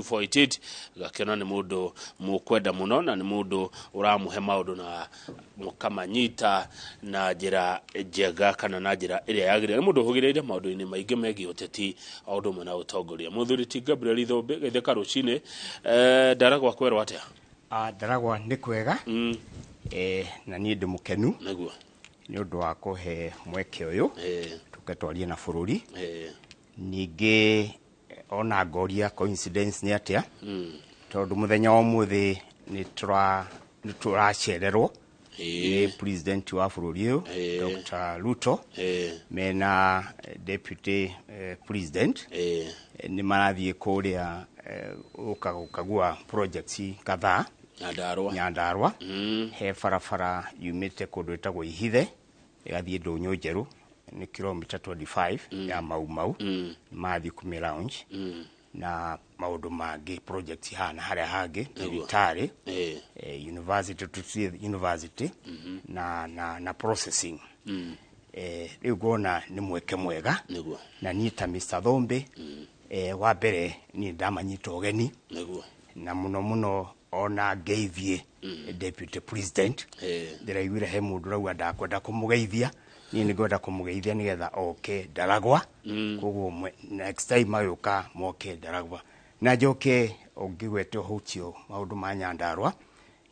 488. Gakĩona nĩ mũndũ mũkwenda mũno na nĩ mũndũ ũramũhe maũndũ na mũkamanyita na njĩra njega kana na njĩra ĩrĩa yagĩrĩire. Nĩ mũndũ ũhũgĩrĩire maũndũ-inĩ maingĩ megiĩ ũteti o ũndũ ũmwe na ũtongoria. Mũthuri ti Gabriel Thũmbĩ, geithĩka rũcinĩ. Ndaragwa kwerwo atĩa? Ah, Ndaragwa nĩ kwega. Na niĩ ndĩ mũkenu nĩ ũndũ wa kũhe mweke ũyũ tũke twarie na bũrũri. Ningĩ ona ngoria coincidence nĩ atĩa, tondũ mũthenya wa ũmũthĩ nĩ tũracererwo nĩ president wa bũrũri ũyũ, Dr. Ruto, mena deputy president. Nĩ marathiĩ kũrĩa gũka gũkagua projects kadhaa Nyandarua. Nyandarua. He barabara yumĩte kũndũ ĩtagwo Ihithe ĩgathiĩ Ndũnyũ Njerũ, nĩ kilomita 25 ya Mau Mau. Mathiĩ kũmĩ launch na maũndũ mangĩ, projects hana harĩa hangĩ, thibitarĩ, university, tutie university na processing. Rĩu ngona nĩ mweke mwega na niĩ ta Mr. Thũmbĩ, wa mbere niĩ ndamanyita ũgeni na mũno mũno ona ngeithie deputy president. Ndĩraiguire he mũndũ ũrauga ndakwenda kũmũgeithia, niĩ nĩ ngwenda kũmũgeithia nĩgetha oke Ndaragwa. Koguo next time magĩũka moke Ndaragwa. Na njoke ũngĩgwete ũhutio maũndũ ma Nyandarua,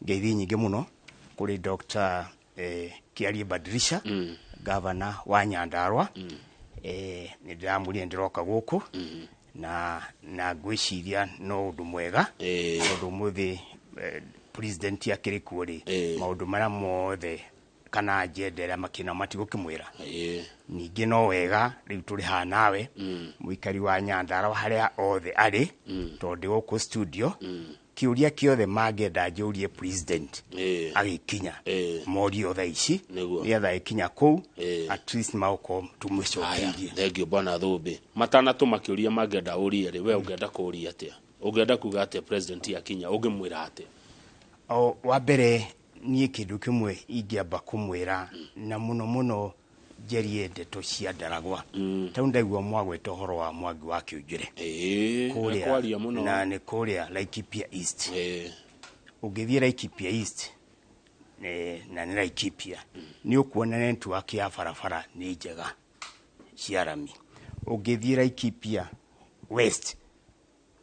ngeithi nyingĩ mũno kũrĩ Dr. Kiarie Badirisha, governor wa Nyandarua. Nĩ ndĩramwĩrire ndĩroka gũkũ na ngwĩciria no ũndũ mwega tondũ ũmũthĩ president akĩrĩ kuo rĩ, maũndũ marĩa mothe kana agenda ĩrĩa makĩna matigũkĩmwĩra. Ningĩ no wega rĩu tũrĩ haha nawe, mũikari wa Nyandarua harĩa othe arĩ, tondũ ndĩ gũkũ studio, kĩũria kĩothe mangĩenda njũrie president agĩkinya, morio thaa ici, nĩgetha agĩkinya kũu at least magũkorwo Aya, tũmũcokeirie. Thengio, bwana Thũmbĩ. Matanatũma kĩũria mangĩenda ũrie rĩ, we ũngĩenda kũũria atĩa? Ũngĩenda kuga atĩa president akinya? Ũngĩmwĩra atĩa? O, wa mbere niĩ kĩndũ kĩmwe ingĩamba kũmwĩra na mũno mũno njerie ndeto cia Ndaragwa, tondũ ndaigua mwagweta ũhoro wa Mwangi wa Kĩũnjũre kũrĩa kwaria mũno. Na nĩ kũrĩa Laikipia East. Ũngĩthiĩ Laikipia East, na nĩ Laikipia, nĩ ũkuona network ya barabara nĩ njega cia rami. Ũngĩthiĩ Laikipia West,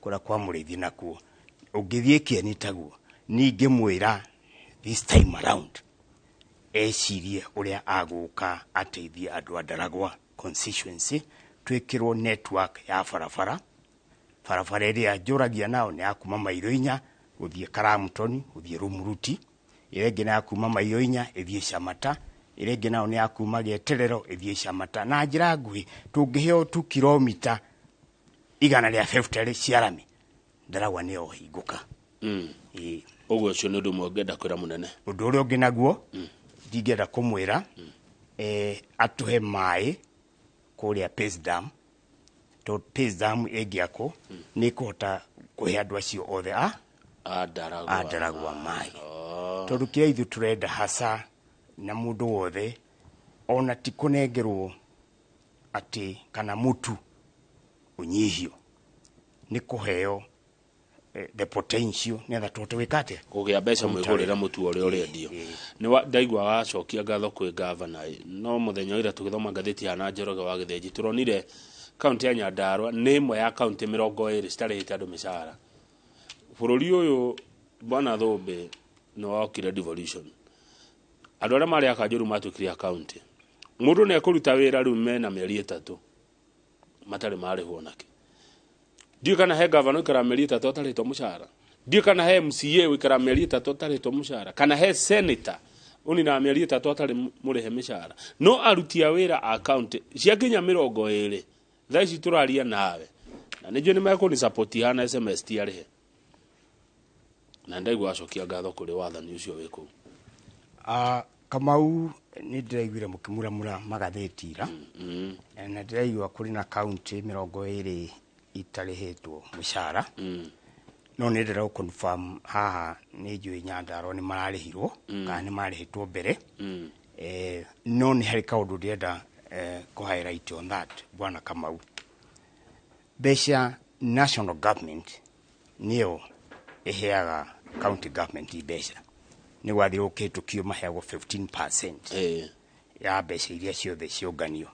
kũrĩa kwa Mũrĩithi, nakuo ũngĩthiĩ Kĩeni taguo. Ningĩ mwĩra this time around ecirie ũrĩa agũka ateithie andũ a Ndaragwa constituency, twĩkĩrwo network ya barabara. Barabara ĩrĩa njũragia nao nĩ ya kuma mairo 4 gũthiĩ Karamutoni gũthiĩ Rumuruti, ĩrĩa ĩngĩ nĩ ya kuma mairo 4 ĩthiĩ Camata, ĩrĩa ĩngĩ nayo nĩ ya kuma Gĩeterero ĩthiĩ Camata. Na njĩra nguhĩ, tũngĩheo tu kilomita 150 cia rami, Ndaragwa nĩ yohingũka. Ĩĩ. Ũguo ũcio nĩ ũndũ ũmwe ũngĩenda kwĩra mũnene. Ũndũ ũrĩa ũngĩ naguo ndingĩenda kũmwĩra, atũhe maĩ kũrĩa Pace Dam, tondũ Pace Dam ĩngĩakwo nĩ ĩkũhota kũhe andũ acio othe a a Ndaragwa. A Ndaragwa maĩ, tondũ kĩrĩa ithuĩ tũrenda hasa na mũndũ wothe ona ti kũnengerwo atĩ kana mũtu ũnyihio, nĩ kũheo the potential nĩgetha tũhote gwĩka atĩa? Kũgĩa mbeca. Kũruta mwĩgũrĩra wĩra. Mũtu ũrĩa ũrendio. Nĩ ndaigua wacokia ngatho kwĩ gavana, no mũthenya wa ira tũgĩthoma ngathĩti ya Njoroge wa Gĩthĩnji, tũronire kaunti ya Nyandarua nĩ ĩmwe ya kaunti 20 citarĩhĩte andũ mĩcara bũrũri ũyũ. Bwana Thũmbĩ, nĩ wokire devolution, andũ arĩa marĩ akanjũru matuĩkire a kaunti. Mũndũ nĩ ekũruta wĩra rĩu mena mĩeri 3 matarĩ marĩhwo nake. Ndiũĩ kana he gavana ũikara mĩeri 3 atarĩtwo mũcara, ndiũĩ kana he MCA ũikara mĩeri 3 atarĩtwo mũcara, kana he senator ũninaga mĩeri 3 atarĩ mũrĩhe mĩcara, no aruti a wĩra a kaunti ciakinya 20 thaa ici tũraria nawe, na nĩnjũĩ nĩ mekũni support hana SMS ti arĩhe. Na ndaigua wacokia ngatho kũrĩ wathani ũcio wĩ kũu. Ah, Kamau, nĩ ndĩraiguire mũkĩmuramura magathĩti ira, na ndĩraigua kũrĩ na kaunti 20 itarĩhĩtwo mũcara, no nĩ ndĩra confirm haha nĩ njũĩ Nyandarua nĩ mararĩhirwo kana nĩ marĩhĩtwo mbere. No nĩ harĩ kaũndũ ndĩrenda kũ highlight on that, bwana Kamau. Mbeca national government Nĩyo ĩheaga county government mbeca. Nĩ gwathirwo kĩhĩtũkio maheagwo 15% ya mbeca iria ciothe ciũnganio.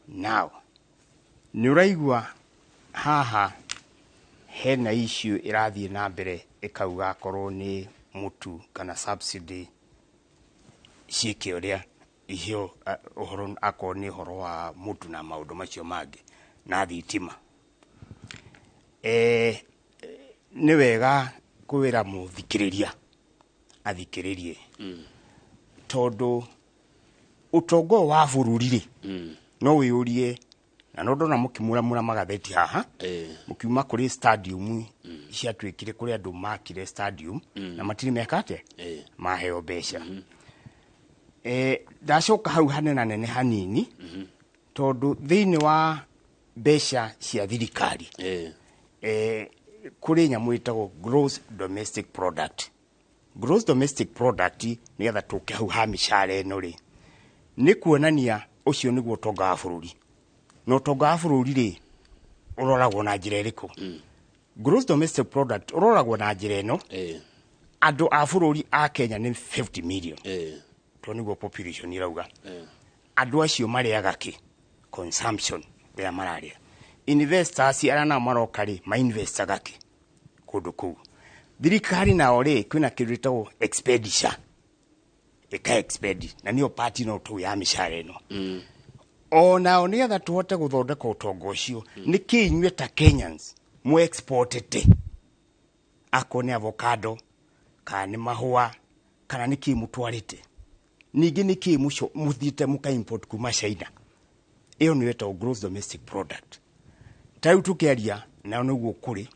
Now nĩ ũraigua haha hena issue ĩrathiĩ na mbere ĩkauga akorwo nĩ mũtu kana subsidy ciĩke ũrĩa iheo, ũhoro akorwo nĩ ũhoro wa mũtu na maũndũ macio mangĩ na thitima. Nĩ wega kwĩra mũthikĩrĩria athikĩrĩrie, tondũ ũtonga ũyũ wa bũrũri rĩ, no wĩyũrie, na no ndona mũkĩmuramura magatheti haha, mũkiuma kũrĩ stadium ciatuĩkire kũrĩ andũ makire stadium na matirĩ meka atĩa, maheo mbeca. Ndacoka hau hanena nene hanini, tondũ thĩinĩ wa mbeca cia thirikari, kũrĩ nyamũ ĩtagwo gross domestic product. Gross domestic product, nĩgetha tũke hau ha mĩcara ĩno rĩ, nĩ kuonania ũcio nĩguo ũtonga wa bũrũri. Na ũtonga wa bũrũri rĩ, ũroragwo na njĩra ĩrĩkũ? Gross domestic product ũroragwo na njĩra ĩno: andũ a bũrũri a Kenya nĩ 50 million, tondũ nĩguo population irauga. Andũ acio marĩaga kĩ? Consumption ĩrĩa mararĩa. Investors arĩa nao maroka rĩ, mainvestaga kĩ kũndũ kũu? Thirikari nao rĩ, kwĩna kĩndũ gĩtagwo expenditure, ĩka expend, na nĩyo part ĩno tũu ya mĩcara ĩno. O nao nĩgetha tũhote gũthondeka ũtonga ũcio, nĩ kĩ inyuĩ ta Kenyans mũ exportete? Akorwo nĩ avocado kana nĩ mahũa kana nĩ kĩ mũtwarĩte, ningĩ nĩ kĩ mũthiĩte mũka import kuma China? Ĩyo nĩyo ĩtagwo gross domestic product. Ta rĩu tũkĩaria nayo nĩguo kũrĩ,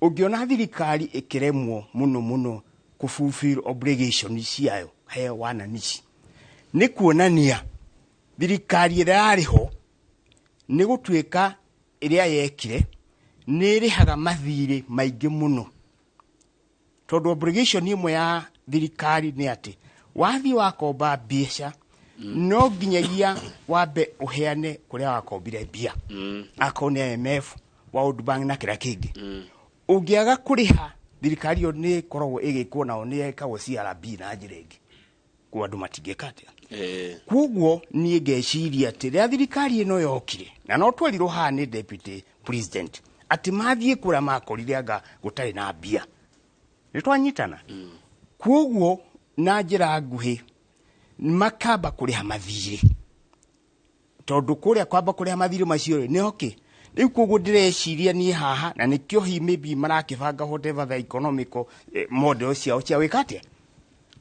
ũngĩona thirikari ĩkĩremwo mũno mũno kũ fulfill obligation ciayo he wananchi, nĩ kuonania thirikari ĩrĩa yarĩ ho nĩ gũtuĩka ĩrĩa yekire nĩ ĩrĩhaga mathirĩ maingĩ mũno, tondũ obligation ĩmwe ya thirikari nĩ atĩ wathiĩ wakomba mbeca, no nginyagia wambe ũheane kũrĩa wakombire mbia, akorwo nĩ IMF, World Bank na kĩrĩa kĩngĩ. Ũngĩaga kũrĩha, thirikari ĩyo nĩ ĩkoragwo ĩgĩkwo nao nĩ ĩkagwo CRB na njĩra ĩngĩ kuo andũ matingĩka atĩa. Koguo niĩ ngeciria atĩ rĩrĩa thirikari ĩno yokire, na no twerirwo haha nĩ deputy president atĩ mathiĩ kũrĩa makorire anga gũtarĩ na mbia, nĩ twanyitana. Koguo na njĩra nguhĩ makamba kũrĩha mathirĩ, tondũ kũrĩa kwamba kũrĩha mathirĩ macio rĩ, nĩ okay. Rĩu koguo ndĩreciria niĩ haha, na nĩkĩo hi maybe marakĩbanga whatever the economical model ciao cia gwĩka atĩa.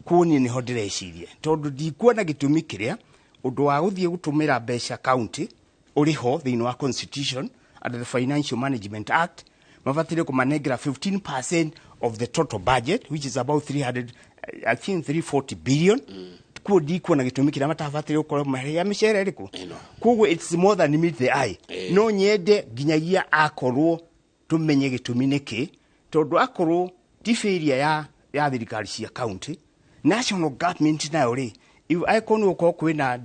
Kuo niĩ nĩho ndĩreciria, tondũ ndikuona gĩtũmi kĩrĩa ũndũ wa gũthiĩ gũtũmĩra mbeca county ũrĩ ho thĩinĩ wa constitution. Under the Financial Management Act mabatire kũmanengera 15% of the total budget, which is about 300, I think 340 billion. Kuo ndikuona gĩtũmi kĩrĩa matabatire gũkorwo marĩa mĩcere ĩrĩkũ. Ĩno. Koguo it's more than meet the eye. No nyende nginyagia akorwo tũmenye gĩtũmi nĩkĩ, tondũ akorwo ti failure ya thirikari cia county, national government nayo rĩ, if angĩkorwo nĩ gũkorwo kwĩna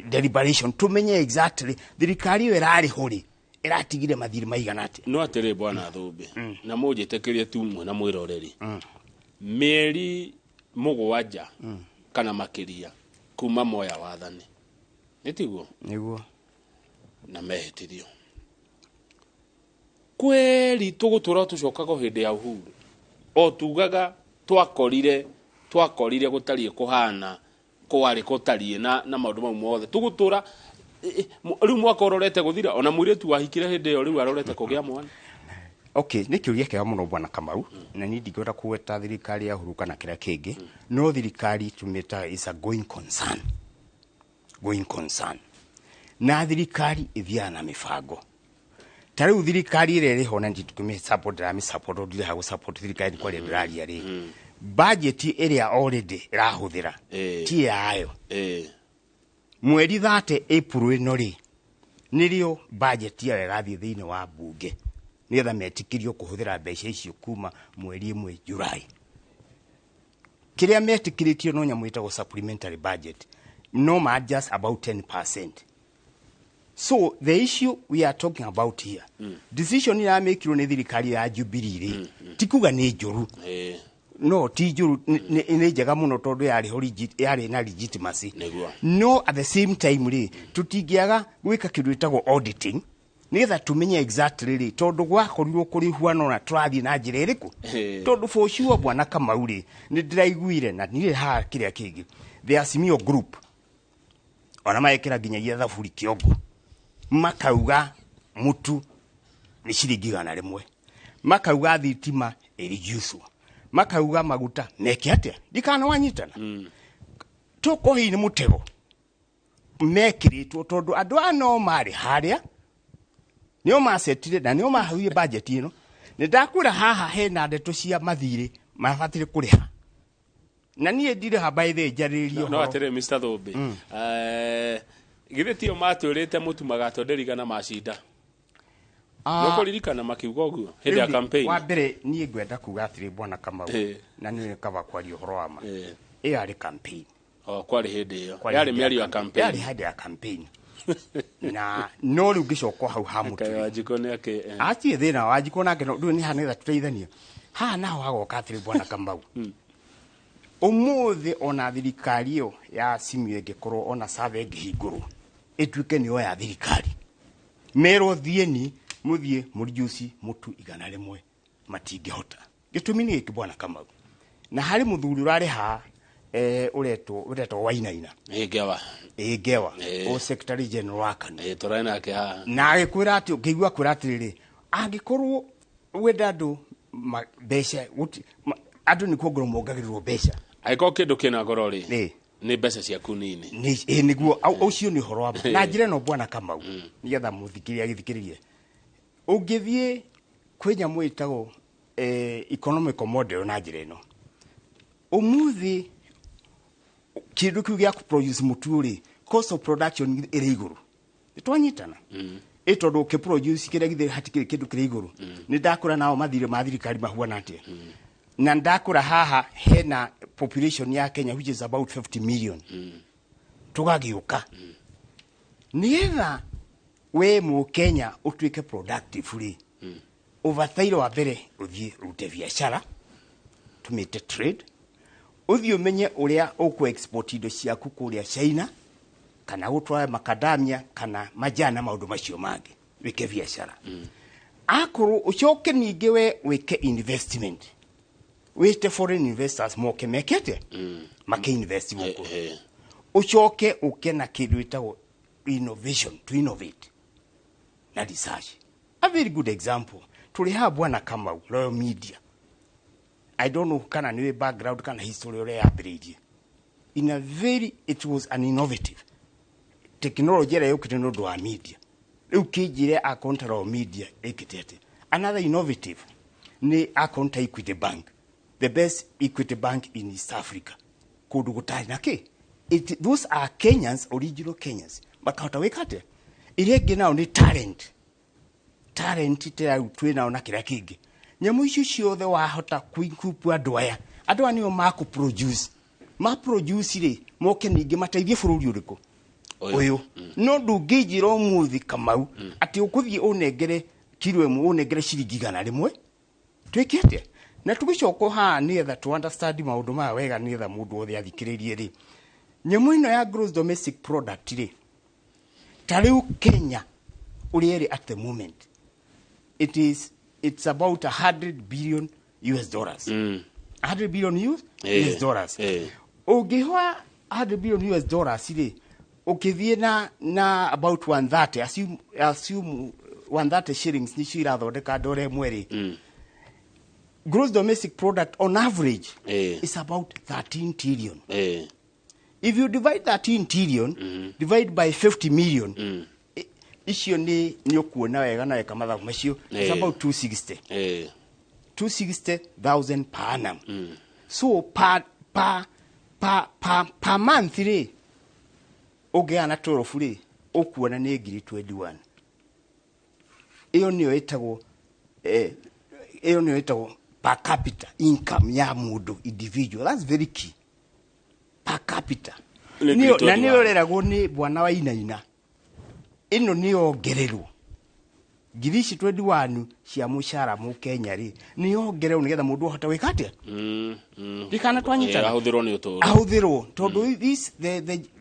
deliberation, tũmenye exactly thirikari ĩyo ĩrarĩ ho rĩ, ĩratigire mathirĩ maigana atĩa. No atĩrĩ, bwana Thũmbĩ, na mũnjĩtĩkĩrie tu mwe na mwĩroreri, mĩeri 7 kana makĩria kuma moya wathani, nĩ tiguo? Nĩguo. Na mehĩtithio kweri tũgũtũra tũcokaga o hĩndĩ ya Uhuru, o tugaga twakorire gũtariĩ kũhana kwarĩ gũtariĩ na maũndũ mau mothe tũgũtũra rĩu mwaka ũrorete gũthira, ona mũirĩtu wahikire hĩndĩ ĩyo rĩu arorete kũgĩa mwana. Okay, nĩ kĩũria kĩega mũno, bwana Kamau, na niĩ ndingĩhota kũgweta thirikari ya Uhuru kana kĩrĩa kĩngĩ, no thirikari tũmĩtaga is a going concern, going concern, na thirikari ĩthiaga na mĩbango. Ta rĩu thirikari ĩrĩa ĩrĩ ho, na ndikũmĩ support, ndĩramĩ support tondũ ndirĩ ha gũ support thirikari, nĩ kwaria ndĩraria rĩ, budget ĩrĩa already ĩrahũthĩra ti yayo. Mweri 30 April ĩno rĩ, nĩrĩo budget yayo ĩgathiĩ thĩinĩ wa mbunge nĩgetha metĩkĩrio kũhũthĩra mbeca icio kuma mweri 1 July. Kĩrĩa metĩkĩrĩtio no nyamũ ĩtagwo supplementary budget, no ma just about 10%. So the issue we are talking about here, decision iramĩkirwo nĩ thirikari ya Jubilee rĩ, ti kuga nĩ njũru. No ti njũru, nĩ njega mũno tondũ yarĩ ho yarĩ na legitimacy. No at the same time rĩ, tũtingĩaga gwĩka kĩndũ gĩtagwo auditing nĩgetha tũmenye exactly rĩ, tondũ gwakorirwo kũrĩhua na tũrathiĩ na njĩra ĩrĩkũ. Tondũ for sure, bwana Kamau rĩ, nĩ ndĩraiguire na nirĩ haha kĩrĩa kĩngĩ, the Azimio group ona maekĩra nginyagia thaburi kĩongo, makauga mũtu nĩ ciringi 100, makauga thitima ĩreducwo, makauga maguta meke atĩa, ndikana wanyitana. Tokorwo hihi nĩ mũtego mekĩrĩtwo, tondũ andũ aya no marĩ harĩa nĩo macetire na nĩo mahuire budget ĩno. Nĩ ndakwĩra haha hena ndeto cia mathirĩ mabatire kũrĩha, na niĩ ndirĩ by the njarĩrĩrie No ũhoro. Atĩrĩ, Mr Thũmbĩ, githĩ tio matwĩrĩte mũtu magatwenderia macinda? Nĩũkũririkana makiuga ũguo hĩndĩ ya Rĩu rĩ, campaign? Wa mbere niĩ ngwenda kuga atĩrĩ, bwana Kamau, na nĩ kaba kwaria ũhoro wa ma. Ĩyo yarĩ campaign. O kwarĩ hĩndĩ ĩyo Kwarĩ yarĩ hĩndĩ mĩario ya campaign. campaign. Yarĩ hĩndĩ ya campaign, na no rĩu ngĩcoka hau ha mũtu Kaĩ rĩ. Wanjikũ nĩ akĩ Atie thĩna Wanjikũ nake no ndũĩ nĩ haha nĩgetha tũteithanie haha naho hagoka atĩrĩ, bwana Kamau, ũmũthĩ ona thirikari ĩyo ya Simiyu ĩngĩkorwo ona save ĩngĩhingũrwo ĩtuĩke nĩyo ya thirikari, merwo thiĩni mũthiĩ mũreduce mũtu 100, matingĩhota. Gĩtũmi nĩ gĩkĩ, bwana Kamau, na harĩ mũthuri ũrarĩ haha, ũretwo Wainaina. Ngewa. Ĩ ngewa. O secretary general wa KANU. Tũrarĩ nake haha. Na agĩkwĩra atĩ ngĩigua kwĩra atĩrĩrĩ, angĩkorwo wenda andũ mbeca andũ nĩ kuongerwo mongagĩrĩrwo mbeca. Angĩkorwo kĩndũ kĩna goro rĩ, nĩ mbeca ciaku nini. Ĩ nĩguo ũcio nĩ ũhoro wa ma. Na njĩra ĩno, bwana Kamau, nĩgetha mũthikĩrĩria agĩthikĩrĩrie, ũngĩthiĩ kwĩ nyamũ ĩtagwo economical model na njĩra ĩno, ũmũthĩ kĩndũ kĩu gĩa produce mũtu rĩ, cost of production ĩrĩ igũrũ, nĩtwanyitana? Ĩ tondũ ũkĩproduce kĩrĩa githĩ hatikĩrĩ kĩndũ kĩrĩ igũrũ. Nĩ ndakũra nao mathirĩ ma thirikari mahuana atĩa, na ndakũra haha hena population ya Kenya which is about 50 million. Tũgagĩũka nĩgetha we mũkenya ũtuĩke productive rĩ, ũbataire wa mbere ũthiĩ ũrute biacara, tũmĩte trade, ũthiĩ ũmenye ũrĩa ũkũ export indo ciaku kũrĩa China kana gũtwara macadamia kana majani na maũndũ macio mangĩ, wĩke biacara. Akorwo ũcoke ningĩ we wĩke investment, wĩte foreign investors moke meke atĩa, make invest gũkũ. Ũcoke ũke na kĩndũ ĩtagwo innovation, to innovate na research. A very good example tũrĩ haha, bwana Kamau, Royal Media. I don't know kana nĩ background kana history ũrĩa yambĩrĩirie. In a very, it was an innovative technology ĩrĩa yũkĩte nĩ ũndũ wa media. Rĩu kĩnjĩre account Royal Media ĩkĩte atĩa? Another innovative nĩ account Equity Bank, the best Equity Bank in East Africa, kũndũ gũtarĩ na kĩ. Those are Kenyans, original Kenyans, makahota gwĩka atĩa? Ĩrĩa ĩngĩ nao nĩ talent, talent ta rĩu twĩ nao na kĩrĩa kĩngĩ. Nyamũ icio ciothe wahota kũigroup andũ aya, andũ aya nĩo makũ produce, ma produce rĩ, moke ningĩ mateithie bũrũri ũrĩkũ? Ũyũ. Ũyũ. No ndũngĩnjĩra ũmũthĩ, Kamau, atĩ ũkũthiĩ ũnengere kiro ĩmwe, ũnengere ciringi 100, twĩke atĩa? Na tũgĩcoka haha nĩgetha tũ understand maũndũ maya wega, nĩgetha mũndũ wothe athikĩrĩrie rĩ, nyamũ ĩno ya gross domestic product rĩ, ta rĩu Kenya ũrĩa ĩrĩ at the moment, it's about 100 billion US dollars. 100 billion US, US dollars. Ũngĩhoa 100 billion US dollars rĩ, ũkĩthiĩ na about 130, assume 130 shillings nicio irathondeka ndora ĩmwe rĩ, gross domestic product on average is about 13 trillion. If you divide 13 trillion, divide by 50 million, icio nĩ ũkuona wega na weka mathabu macio, it's about 260, 260,000 per annum. So per month rĩ, ũngĩgana na 12 rĩ, ũkuona nĩ ngiri 21. Ĩyo nĩyo ĩtagwo ĩyo nĩyo ĩtagwo per capita income ya mũndũ individual. That's very key, per capita. Nĩ ngiri Na nĩyo 21. ĩreragwo nĩ bwana wa Inaina. Ĩno nĩ yongererwo ngiri ici 21 cia mũcara mũkenya rĩ, nĩ yongererwo nĩgetha mũndũ ahote gwĩka atĩa? Ndikana twanyitana. Ahũthĩrwo nĩ ũtũũro. Ahũthĩrwo tondũ this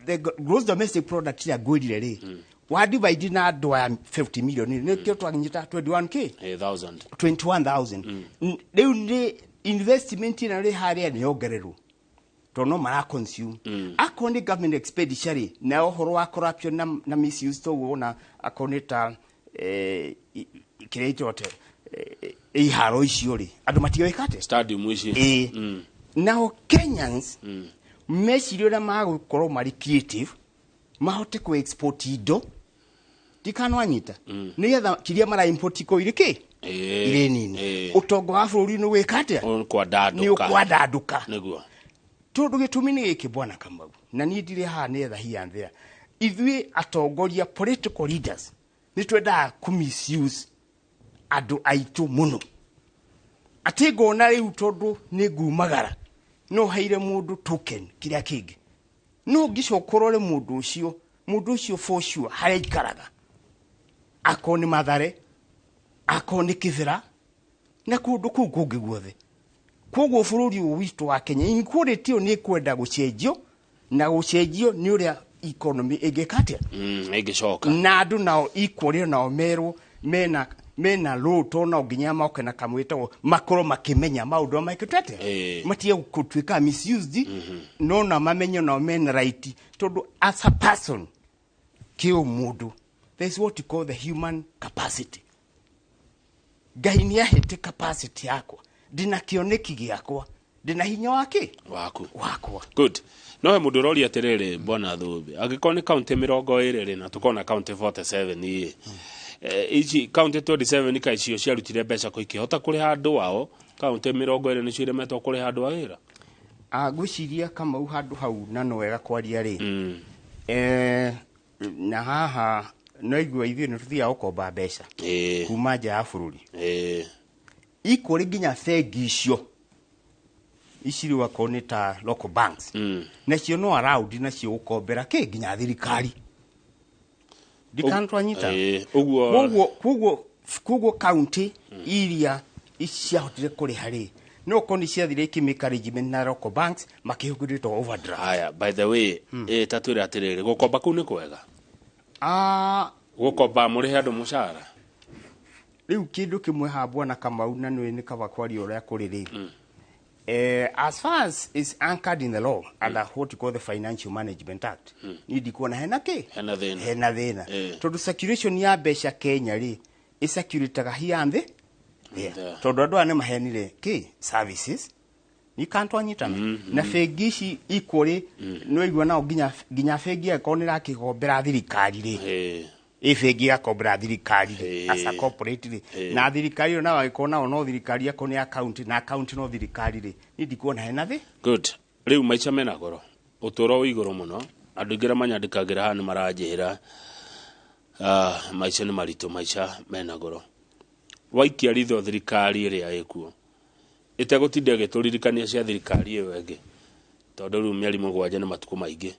the gross domestic product ĩrĩa ngwĩrire rĩ, wa divide na andũ aya 50 million, nĩkĩo twanyita 21K. Thousand. 21,000. Rĩu nĩ investment ĩno rĩ harĩa nĩ yongererwo tondũ no mara consume. Akorwo nĩ government expenditure rĩ, na ũhoro wa corruption na misuse toguo, ona akorwo nĩ ta kĩrĩa ĩtagwo atĩa, iharo icio rĩ, andũ matigwĩka atĩa? Stadium ici. Ĩĩ. Nao Kenyans meciria ũrĩa magũkorwo marĩ creative, mahote kũ export indo, ndikanwanyita, nĩgetha kiria mara import kũ irĩ kĩ irĩ nini. Ũtonga wa bũrũri nĩ gwĩka atĩa? Nĩ Ũkwandandũka. Ũkwandandũka. Nĩguo. Tondũ gĩtũmi nĩ gĩkĩ, bwana Kamau, na niĩ ndirĩ haha nĩetha here and there. Ithuĩ atongoria, political leaders, nĩ twendaga kũ misuse andũ aitũ mũno, atĩ ngona rĩu tondũ nĩ ngumagara no heire mũndũ token kĩrĩa kĩngĩ, no ngĩcoka ũrore mũndũ ũcio, mũndũ ũcio for sure harĩa aikaraga, akorwo nĩ Mathare, akorwo nĩ Kĩbĩra na kũndũ kũu kũngĩ guothe. Koguo bũrũri ũyũ witũ wa Kenya, inequality ĩyo nĩ ĩkwenda gũcenjio, na gũcenjio nĩ ũrĩa economy ĩngĩka atĩa? Ĩngĩcoka. Na andũ nao equally nao merwo mena role, to no nginya moke na kamwĩtagwo makorwo makĩmenya maũndũ marĩa mekĩtwo atĩa, matige gũtuĩka misused, no na mamenye nao mena right, tondũ as a person, kĩũmũndũ, there is what you call the human capacity. Ngai nĩ ahete capacity yakwa, ndĩna kĩoneki gĩakwa, ndĩna hinya wake. Waku. Wakwa. Good. No he mũndũ ũroria atĩrĩrĩ, bwana Thũmbĩ, angĩkorwo nĩ kaunti 20 rĩ, na tũkorwo na kaunti 47 ĩ, ici kaunti 27 ka icio ciarutire mbeca kũ ikĩhota kũrĩha andũ ao? Kaunti 20 nĩcio iremetwo kũrĩha andũ a wĩra. Ngwĩciria Kamau handũ hau na no wega kwaria rĩ, na haha no igua ithuĩ nĩ tũthiaga gũkomba mbeca kuma nja ya bũrũri. Equally nginya bengi icio ici rĩu akorwo nĩ ta local banks, nacio no allowed nacio gũkombera kĩ nginya thirikari, ndikana twanyita. Ũguo. Koguo county iria ciahotire kũrĩha rĩ, no korwo nĩ ciathire ikĩmake arrangement na local banks makĩhũthĩrĩtwo overdraft. Haya, by the way, ta twĩre atĩrĩrĩ, gũkomba kũu nĩ kwega? Gũkomba mũrĩhe andũ mũcara? Rĩu kĩndũ kĩmwe haha, bwana Kamau, na nĩ kaba kwaria ũrĩa kũrĩ rĩ, as far as is anchored in the law under what you call the Financial Management Act, niĩ ndikuona hena kĩ. Hena thĩna. Hena thĩna. Tondũ circulation ya mbeca Kenya rĩ, ĩcirculataga here and there. There. Tondũ andũ aya nĩ maheanire kĩ services, ni kantwanyitana na bengi ici equally no igua nao nginya bengi angĩkorwo nĩ ĩrakĩgombera thirikari rĩ, ĩ bengi ĩgakombera thirikari rĩ, as a corporate rĩ, na thirikari ĩyo nao angĩkorwo nao no thirikari, akorwo nĩ ya county na county no thirikari rĩ, niĩ ndikuona hena thĩ. Good. Rĩu maica mena goro, ũtũũro wĩ igũrũ mũno. Andũ aingĩ arĩa manyandĩkagĩra haha nĩ maranjĩra, maica nĩ maritũ, maica mena goro. Waikia ritho thirikari ĩrĩa ĩkuo, ĩtegũtinda ĩgĩtũririkania cia thirikari ĩyo ĩngĩ, tondũ rĩu mĩeri 7 nĩ matukũ maingĩ,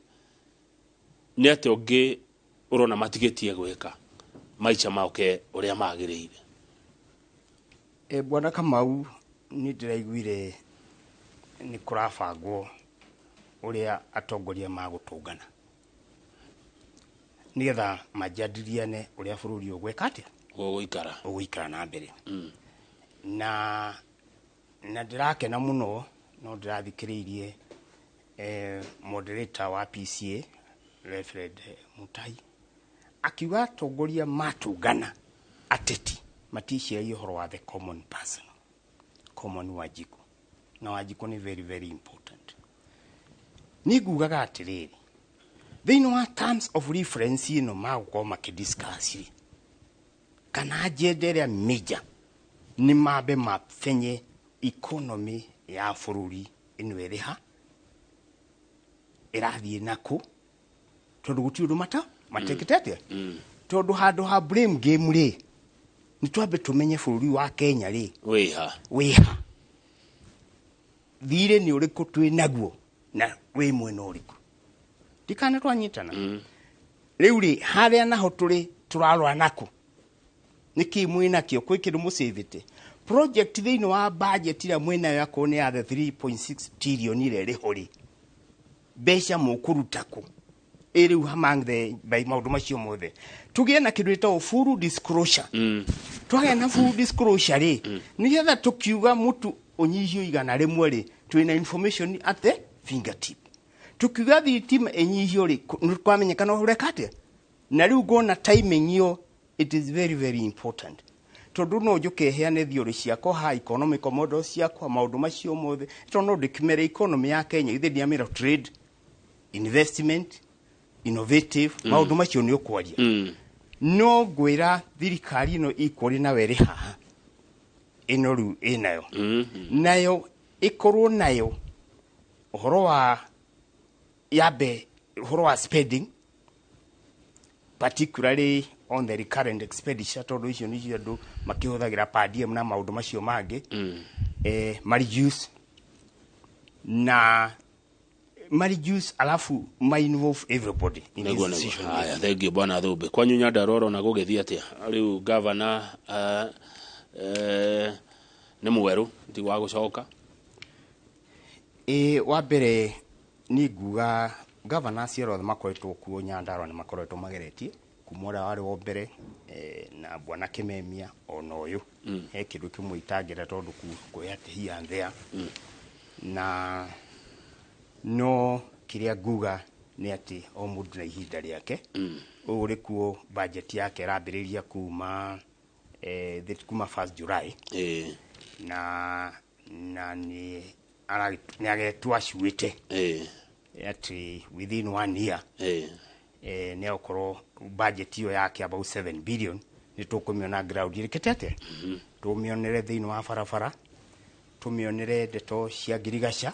nĩ atĩa ũngĩ ũrona matigĩtie gwĩka maica moke ũrĩa magĩrĩire? Bwana Kamau, nĩ ndĩraiguire nĩ kũrabangwo ũrĩa atongoria magũtũngana nĩgetha majadiliane ũrĩa bũrũri ũgwĩka atĩa. Gũgũikara. Ũgũikara na mbere. Na ndĩrakena mũno, no ndĩrathikĩrĩirie moderator wa PCA Reverend Mutai akiuga atongoria matũngana, ateti maticiragia ũhoro wa the common person, common Wanjikũ, na Wanjikũ nĩ very very important. Niĩ ngugaga atĩrĩrĩ, thĩinĩ wa terms of reference ĩno magũkorwo makĩdiscuss rĩ, kana agenda ĩrĩa major, nĩ mambe mabenye economy ya bũrũri ĩno ĩrĩ ha, ĩrathiĩ nakũ, tondũ gũtirĩ ũndũ mata matekĩte atĩa, tondũ handũ ha blame game rĩ, nĩ twambe tũmenye bũrũri wa Kenya rĩ wĩha. Wĩha, thirĩ nĩ ũrĩkũ twĩ naguo na wĩ mwena ũrĩkũ, ndikana twanyitana. Rĩu rĩ, harĩa naho tũrĩ Tũrarora naku nĩkĩ mwĩnakĩo kwĩ kĩndũ mũcĩvĩte project thĩinĩ wa budget ĩrĩa mwĩnayo yakorwo nĩ ya the 3.6 trillion ĩrĩa ĩrĩ ho rĩ, mbeca mũkũruta kũ ĩ rĩu among the by maũndũ macio mothe tũgĩe na kĩndũ gĩtagwo full disclosure. Twagĩa na full disclosure rĩ, nĩgetha tũkiuga mũtu ũnyihio 100 rĩ, twĩna information at the fingertip. Tukiuga thitima ĩnyihio rĩ, nĩ kwamenyekana ũreka atĩa. Na rĩu ngona timing ĩyo, it is very very important, tondũ no njũke heane theory ciakwa ha economic models ciakwa, maũndũ macio mothe, tondũ no ndĩkĩmere economy ya Kenya ithe ndiamĩra trade, investment, innovative, maũndũ macio nĩ ũkwaria. No ngwĩra thirikari ĩno ikũrĩ nawe ĩrĩ haha ĩno rĩu ĩnayo nayo ĩkorwo nayo ũhoro wa yambe ũhoro wa spending, particularly on the recurrent expenditure, tondũ icio nĩcio andũ makĩhũthagĩra per diem na maũndũ macio mangĩ, ma reduce na ma reduce, alafu ma involve everybody in this Nĩguo. decision. Haya, thank you, bwana Thumbi. Kwanyu Nyandarua ũrona gũgĩthiĩ atĩa rĩu? Gavana nĩ mwerũ, ti wa gũcoka. Ĩ, wa mbere niĩ nguga gavana acio othe makoretwo kuo Nyandarua nĩ makoretwo mageretie kuma ũrĩa warĩ wa mbere, na bwana Kimemia ona ũyũ. He kĩndũ kĩmwe itangĩra tondũ kwĩ atĩ here and there, na no kĩrĩa nguga nĩ atĩ o mũndũ na ihinda rĩake. Ũyũ ũrĩ kuo budget yake ĩrambĩrĩria kuma kuma 1st July. Na nĩ agetua acuĩte atĩ within one year nĩ agũkorwo budget ĩyo yake about 7 billion nĩ tũkũmĩona ground ĩrĩkĩte atĩa, tũmĩonere thĩinĩ wa barabara, tũmĩonere ndeto cia ngirigaca.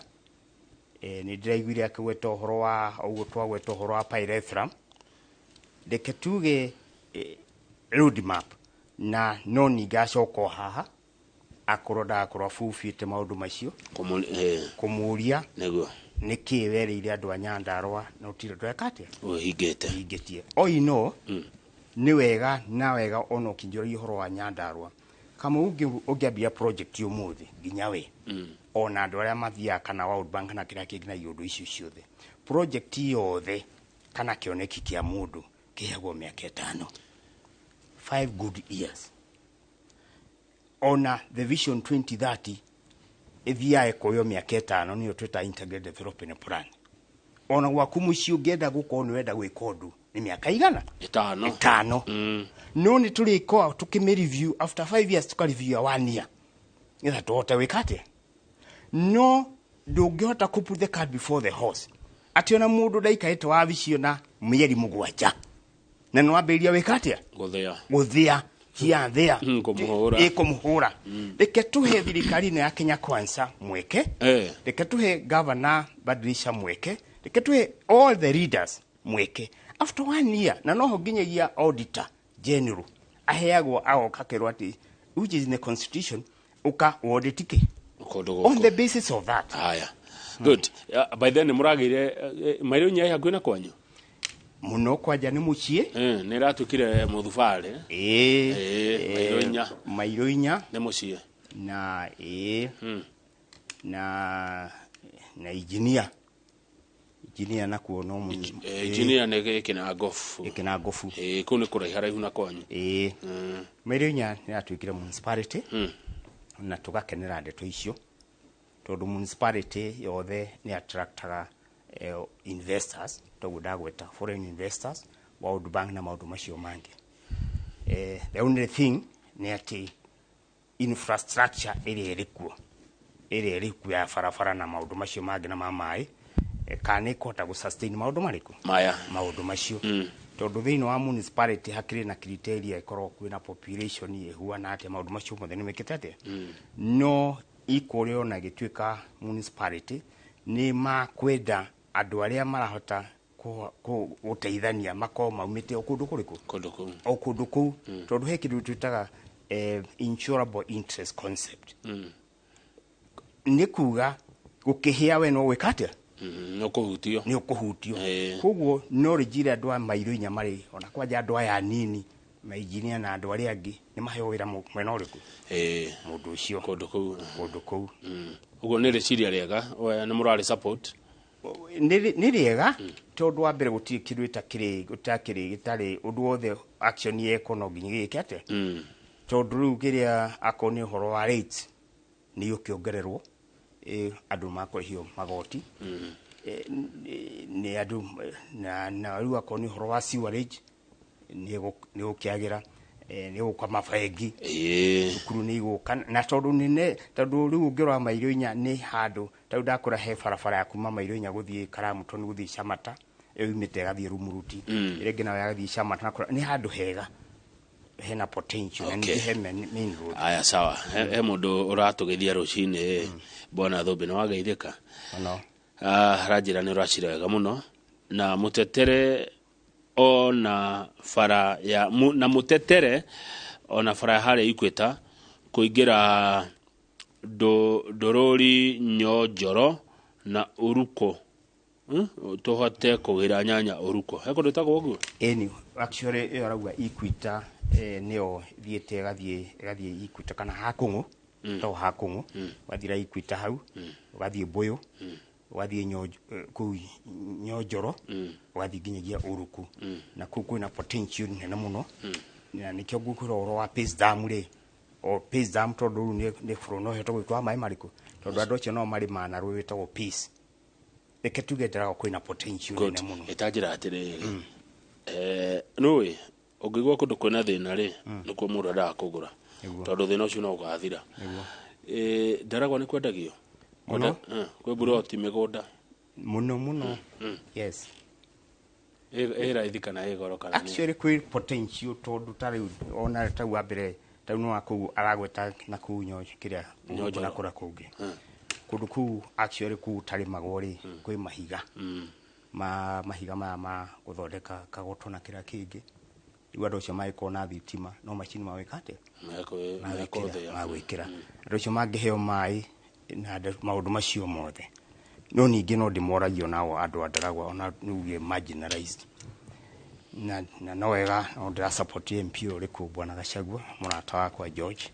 Nĩ ndĩraiguire akĩgweta ũhoro wa ũguo twagweta ũhoro wa pyrethrum. Reke tuge road map na no ningacoka o haha akorwo ndagakorwo abubiĩte maũndũ macio kũmũria nĩ kĩ werĩire andũ a Nyandarua na ũtirĩ ndweka atĩa ũhingĩte. Hingĩtie oi no nĩ wega na wega ona ũkĩnjũragia ũhoro wa Nyandarua kama ũngĩambia project ũmũthĩ nginya we ona andũ arĩa mathiaga kana World Bank na kĩrĩa kĩngĩ na iũndũ icio ciothe, project yothe kana kĩoneki kĩa mũndũ kĩheagwo mĩaka 5, 5 good years. Ona the Vision 2030 ĩthiaga ĩkoywo mĩaka 5, nĩyo twĩta Integrated Development Plan. Ona gwaku mũciĩ ũngĩenda gũkorwo nĩ wenda gwĩka ũndũ nĩ mĩaka igana 5. 5. No nĩ tũrĩkorwo tũkĩmĩ review after 5 years, tũka review ya one year nĩgetha tũhote gwĩka atĩa. No ndũngĩhota kũ put the cart before the horse atĩ ona mũndũ ndaikarĩte wabici na mĩeri 7 na nĩ wambĩrĩria wĩka atĩa gũthĩa. Gũthĩa here and there. Kũmũhũra. Ĩ, kũmũhũra. Reke tũhe thirikari ĩno ya Kenya Kwanza mweke, reke tũhe Governor Badilisha mweke, reke tũhe all the leaders mweke after one year, na noho nginyagia auditor general aheagwo agoka kerwo atĩ which is in the constitution uka audit kĩ kũndũ on the gũkũ. Basis of that. Haya, good. By then nĩ mũragĩire mairũ inya hakuhĩ na kwanyu. Mũno, kwanja nĩ mũciĩ. Nĩ ĩratuĩkire mũthubarĩ. Ĩĩ. Ĩĩ, mairũ inya. Mairũ inya. Nĩ mũciĩ. Na ĩĩ, na engineer nakuo no Engineer nĩ gĩkĩ ngobu. Ĩkĩna ngobu. Kũu nĩ kũraiha raihu na kwanyu. Ĩĩ, mairũ inya nĩ yatuĩkire municipality na tũgakenera ndeto icio tondũ municipality yothe nĩ attractaga investors, toguo ndagweta foreign investors, World Bank na maũndũ macio mangĩ. The only thing nĩ atĩ infrastructure ĩrĩa ĩrĩ kuo ya barabara na maũndũ macio mangĩ na ma maĩ, kana nĩ ĩkũhota gũ sustain maũndũ marĩkũ maya maũndũ macio, tondũ thĩinĩ wa municipality hakĩrĩ na criteria ĩkorwo kwĩna population ĩhuana atĩa, maũndũ macio mothe nĩ mekĩte atĩa. No ikũrĩ ona ĩgĩtuĩka municipality nĩ makwenda andũ arĩa marahota gũteithania makorwo maumĩte o kũndũ kũrĩkũ. Kũndũ kũu. O kũndũ kũu, tondũ he kĩndũ twĩtaga insurable interest concept. Nĩ kuga gũkĩhĩa we no gwĩka atĩa? Nĩ ũkũhutio. Nĩ ũkũhutio. Ĩĩ. Koguo knowledge ĩrĩa andũ a mairũ inya marĩ ona kwanja andũ aya anini Mainjinia na andũ arĩa angĩ nĩ maheo wĩra mwena ũrĩkũ? Mũndũ ũcio. Kũndũ kũu. Kũndũ kũu. Ũguo nĩ rĩciria rĩega, we nĩ mũrarĩ support? Nĩ rĩega tondũ wa mbere gũtirĩ kĩndũ gĩtakĩrĩ gĩtakĩrĩ gĩtarĩ ũndũ wothe action yekwo no nginya gĩke atĩa, tondũ rĩu kĩrĩa akorwo nĩ ũhoro wa rates nĩ ũkĩongererwo, andũ makũrĩhio magoti, nĩ andũ na rĩu akorwo nĩ ũhoro wa sewerage nĩ gũkĩagĩra, nĩ gũka mabengi, cukuru nĩ igũka, na tondũ nene, tondũ rĩu ũngĩrora mairo inya nĩ handũ ta rĩu ndakũra he barabara ya kuma mairo inya gũthiĩ Karamũtoni gũthiĩ Camata, ĩyo yumĩte ĩgathiĩ Rumuruti, ĩrĩa ĩngĩ nayo ĩgathiĩ Camata, na nĩ handũ hega hena potential na ningĩ he main road. Aya, sawa. He mũndũ ũratũgeithia rũcinĩ, bwana Thũmbĩ, nĩ wageithĩka? Mũno. Aranjĩra nĩ ũracira wega mũno na mũtetere ona bara ya na mũtetere ona bara ya harĩa Ikwĩta kũingĩra ndũrũri Nyonjoro na Uruko, tũhote kũgĩra nyanya Uruko. He kũndũ ĩtagwo ũguo? Ĩni, actually ĩyo arauga Ikwita, nĩyo thiĩte ĩgathiĩ Ikwita kana Hakũng'ũ, to Hakũng'ũ, ũgathira Ikwita hau, ũgathiĩ Mbũyũ, ũgathiĩ kũu Nyonjoro, ũgathiĩ nginyagia Uruku, na kũu kwĩna potential nene mũno, na nĩkĩo ngũkwĩra ũhoro wa Pace Dam rĩ, o Pace Dam tondũ rĩu nĩ bũrũri no ũhote gwĩtwo maĩ marĩkũ, tondũ andũ acio no marĩmaga na rũĩ rwĩtagwo Pace. Reke tuge ndĩraga kwĩna potential nene mũno. Ĩtanjĩra atĩrĩrĩ, nũĩ ũngĩigua kũndũ kwĩna thĩna rĩ, nĩkuo mũndũ endaga kũgũra, tondũ thĩna ũcio no ũgathira. Ndaragwa nĩ kwendagio mũno, kwĩ buroti mĩgũnda mũno mũno. Yes. Ĩ raithi kana ĩ goro kana? Actually kwĩ potential tondũ ta rĩu ona ta wa mbere ta rĩu no kũu aragweta na kũu kĩrĩa na kũrĩa kũngĩ kũndũ kũu actually kũu tarĩmagwo rĩ, kwĩ mahiga ma mahiga maya ma gũthondeka kagoto na kĩrĩa kĩngĩ. Rĩu andũ acio mangĩkorwo na thitima no macini mawĩka atĩa, magwĩkĩra andũ acio mangĩheo maĩ na maũndũ macio mothe. No ningĩ no ndĩmoragia nao andũ a Ndaragwa ona nĩuge marginalized, na no wega no ndĩra support MP ũrĩkũ, bwana Gachagua mũrata wakwa George,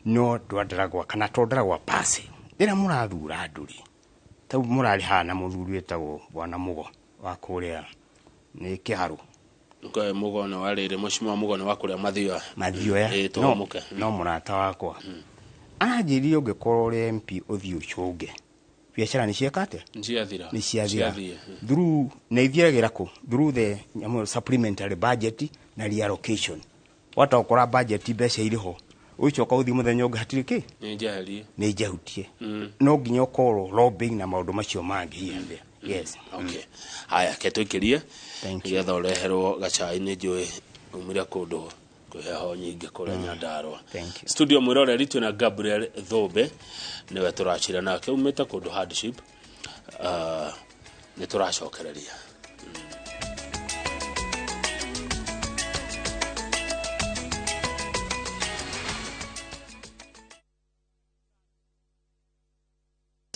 no andũ a Ndaragwa kana to Ndaragwa pasi rĩrĩa mũrathura andũ rĩ, tau mũrarĩ haha na mũthuri wĩtagwo bwana Mugo wa kũrĩa nĩ Kĩharũ. Kwa Mugo na warĩrĩ mheshimiwa Mugo nĩ wa kũrĩa Mathioya. Mathioya no mũrata wakwa aranjĩrire ũngĩkorwo ũrĩ MP ũthiĩ ũcũnge biacara nĩ cieka atĩa, nĩ ciathira through na ithiagĩra kũ through the supplementary budget na reallocation. Wata ũkora budget mbeca irĩ ho, ũcoka ũthiĩ mũthenya ũngĩ hatirĩ kĩ, nĩ njehutie. No nginya ũkorwo lobbying na maũndũ macio mangĩ here and there. Yes. Okay. Haya, ke tũikĩrie nĩgetha ũreherwo gacai, nĩ njũĩ umire kũndũ kwĩ heho nyingĩ kũrĩa Nyandarua. Studio mwĩroreri twĩna Gabriel Thũmbĩ, nĩwe tũracira nake, umĩte kũndũ hardship. Nĩ tũracokereria.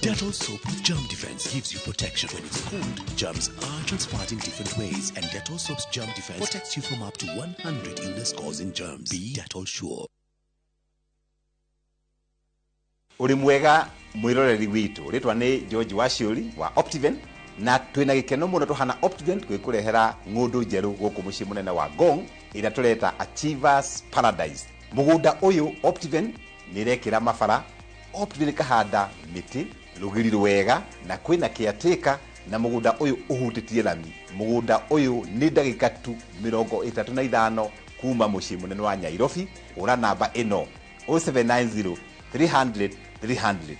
Dettol soap with germ defense gives you protection when it's cold. Germs are transpired in different ways, and Dettol soap's germ defense protects you from up to 100 illness-causing germs. Be Dettol sure. Uri mwega mwiroreri witu, ritwa ni George Waciuri wa Optiven, na twina gikeno muno tuhana Optiven gwikurehera ng'undu njeru guku mucii munene wa Ngong ira tureta Achievers Paradise. Mugunda uyu Optiven nirekira mabara, Optiven kahanda miti rugiri rwega na kwina caretaker, na mugunda uyu uhutitie lami. Mugunda uyu ni ndagika tu 35 kuma mucii munene wa Nairobi. Ura namba ino 0790 300 300.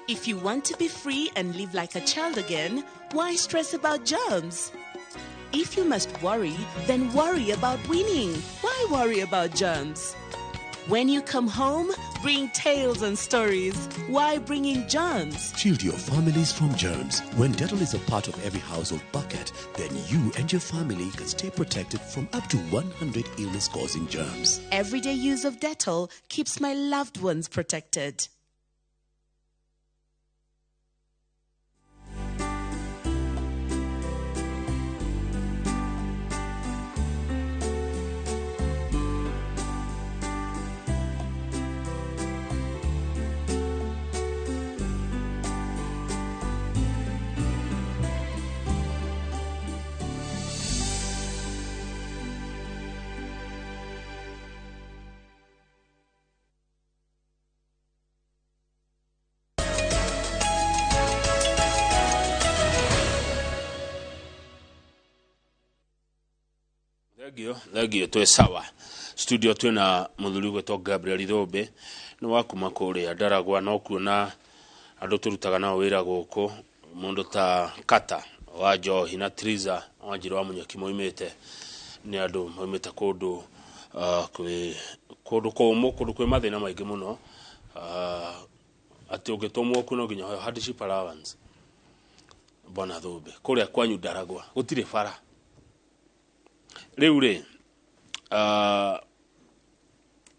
If you want to be free and live like a child again, why stress about germs? If you must worry, then worry about winning. Why worry about germs? When you come home, bring tales and stories. Why bring in germs? Shield your families from germs. When Dettol is a part of every household bucket, then you and your family can stay protected from up to 100 illness-causing germs. Everyday use of Dettol keeps my loved ones protected. Thengio, thengio, twĩ sawa. Studio twĩna mũthuri ũgwĩtwo Gabriel Thũmbĩ, nĩ wa kuma kũrĩa Ndaragwa, no kuona andũ tũrutaga nao wĩra gũkũ, mũndũ ta Kata wa Njohi na Triza wa Njirũ wa Mũnyaki moimĩte, nĩ andũ moimĩte kũndũ kwĩ kũndũ kũmũ, kũndũ kwĩ mathĩna maingĩ mũno, atĩ ũngĩtũmwo kuo no nginya ũheo hardship allowance. Bwana Thũmbĩ, kũrĩa kwanyu Ndaragwa gũtirĩ bara. Rĩu rĩ,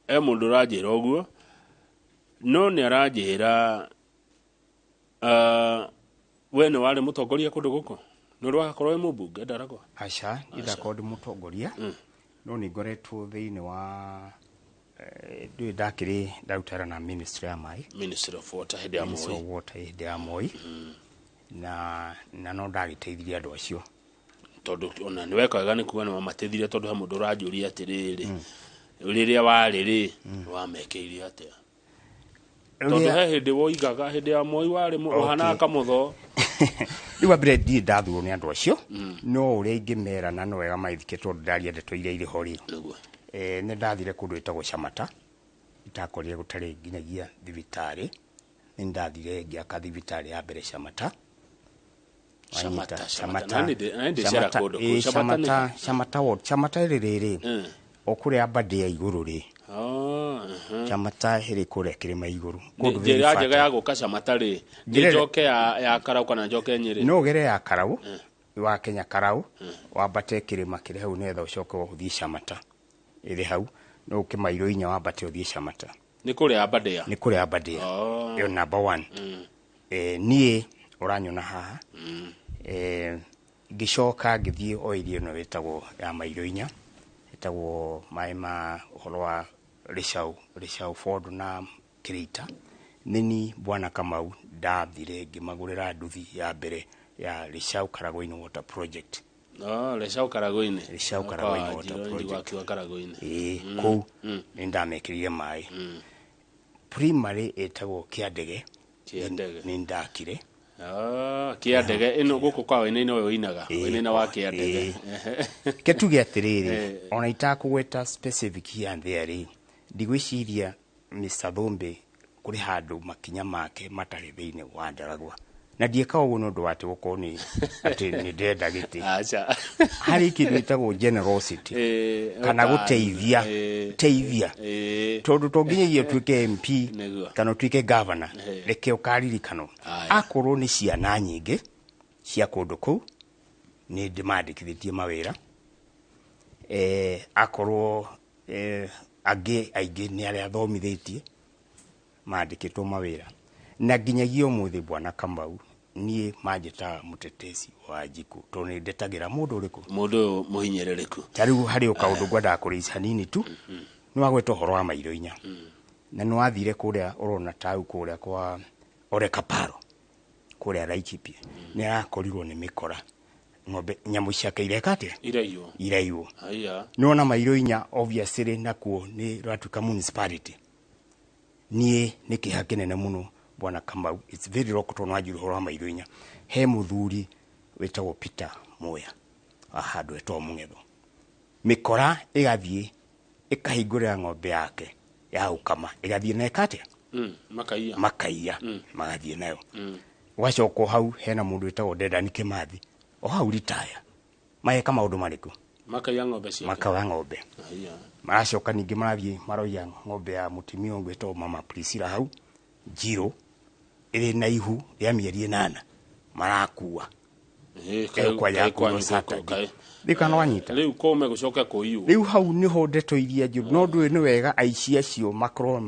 e mũndũ ũranjĩra ũguo, no nĩ aranjĩra we nĩ warĩ mũtongoria kũndũ gũkũ, nĩ ũrĩ wagakorwo wĩ mũmbunge Ndaragwa? Aca, ndakorwo ndĩ mũtongoria, no nĩ ngoretwo thĩinĩ wa ndũĩ ndakĩrĩ ndarutara na ministry ya maĩ. Ministry of Water hĩndĩ ya Ministry Moi. of Water hĩndĩ ya Moi, na no ndagĩteithirie andũ acio. Tondũ ona nĩ weka wega nĩ kuga nĩ wamateithirie, tondũ he mũndũ ũranjũria atĩrĩrĩ, rĩrĩa warĩ rĩ, wamekĩire atĩa? Tondũ he hĩndĩ woigaga hĩndĩ ya Moi warĩ ũhanaga kamũtho. Rĩu wa mbere ndirĩ ndathurwo nĩ andũ acio, no ũrĩa ingĩmera na no wega maithike, tondũ ndaria ndeto iria irĩ ho rĩ. Nĩguo. Nĩ ndathire kũndũ ĩtagwo Camata, itakorire gũtarĩ nginyagia thibitarĩ. Nĩ ndathire ngĩaka thibitarĩ ya mbere Camata. Shamata, Wanyita, Shamata. Na nĩ ndĩcera kũndũ kũu. Shamata nĩ Shamata, Shamata ward. Shamata ĩrĩ rĩrĩ o kũrĩa Aberdare igũrũ rĩ. Oh, mhm. Shamata ĩrĩ kũrĩa kĩrĩma igũrũ. Kũndũ very Njĩra njega fertile. ya gũka Shamata rĩ, nĩ njoke ya Karau kana njoke Nyĩrĩ? No ũgere ya Karau, wa Kenya Karau, wambate kĩrĩma kĩrĩ hau nĩgetha ũcoke ũthiĩ Shamata. Ĩrĩ hau, no ũke mairo 4 wambate ũthiĩ Shamata. Nĩ kũrĩa Aberdare? Nĩ kũrĩa Aberdare. Oh. Ĩyo number 1. Niĩ ũranyona haha. Ngĩcoka ngĩthiĩ o irio ĩno ĩtagwo ya mairo 4, ĩtagwo maĩ ma ũhoro wa Rĩcaũ, Rĩcaũ Ford na Kĩrĩita. Nĩni Bwana Kamau ndathire ngĩmagũrĩra nduthi ya mbere ya Rĩcaũ Karagũinĩ Water Project. Oh, Rĩcaũ Karagũinĩ. Rĩcaũ Karagũinĩ Water Njiro Project. wakiwa Karagũinĩ. Ĩĩ, kũu nĩ ndamekĩrire maĩ. Primary ĩtagwo Kĩandege. Kĩandege. Nĩ ndakire. Ah, Kĩandege ĩno gũkũ kwa Wainaina ũyũ ũinaga. Wainaina wa Kĩandege. Ke tuge atĩrĩrĩ, ona itakũgweta specific here and there rĩ, ndigwĩciria Mr. Thũmbĩ kũrĩ handũ makinya make matarĩ thĩinĩ wa Ndaragwa. Na ndiĩkaga ũguo nĩ ũndũ wa atĩ gũkorwo nĩ atĩ nĩ ndĩrenda gĩtĩ. Aca. Harĩ kĩndũ gĩtagwo generosity, kana ũtani. gũteithia, teithia. Tondũ to nginyagia ũtuĩke MP Nĩguo. kana ũtuĩke governor, reke ũkaririkanwo. Aya. Akorwo nĩ ciana nyingĩ cia kũndũ kũu, nĩ ndĩmandĩkithĩtie mawĩra. Akorwo angĩ aingĩ nĩ arĩa thomithĩtie mandĩkĩtwo mawĩra. Na nginyagia ũmũthĩ Bwana Kamau, niĩ manjĩtaga mũtetesi wa Njikũ, tondũ nĩ ndetagĩra mũndũ ũrĩkũ? Mũndũ ũyũ mũhinyĩrĩrĩku. Ta rĩu harĩ o kaũndũ ngwendaga kũrĩica hanini tu. Nĩ wagweta ũhoro wa mairo 4. Na nĩ wathire kũrĩa ũrona tau kũrĩa kwa Ole Kaparo, kũrĩa Laikipia. Nĩ arakorirwo nĩ mĩkora. Ng'ombe, nyamũ ciake ireka atĩa? Iraiywo. Iraiywo. Haiya. Nĩ wona mairo 4 obviously nakuo nĩ rwatuĩka municipality. Niĩ nĩ kĩeha kĩnene mũno Bwana Kamau. It's very local tondũ wanjĩra ũhoro wa mairo 4. He mũthuri wĩtagwo Peter Muya wa handũ etagwo Mũng'etho. Mĩkora ĩgathiĩ ĩkahingũrĩra ng'ombe yake ya gũkama, ĩgathiĩ na ĩka atĩa? Makaiya. Makaiya, magathiĩ nayo. Ũgacoka o hau hena mũndũ wĩtagwo Dedan Kĩmathi, o hau ritaya. Mareka maũndũ marĩkũ? Makaiya ng'ombe ciake. Makaiya ng'ombe. Aiya. Maracoka ningĩ marathiĩ maroiya ng'ombe ya mũtumia ũngĩ wĩtagwo Mama Priscilla hau, Njirũ, ĩrĩ na ihu rĩa mĩeri 8, marakua. Kwa ya kuo Saturday. Rĩu kana wanyita? Rĩu kũu megũcoka kũiywo. Rĩu hau nĩho ndeto iria njũru. No ndũĩ nĩ wega aici acio makorwo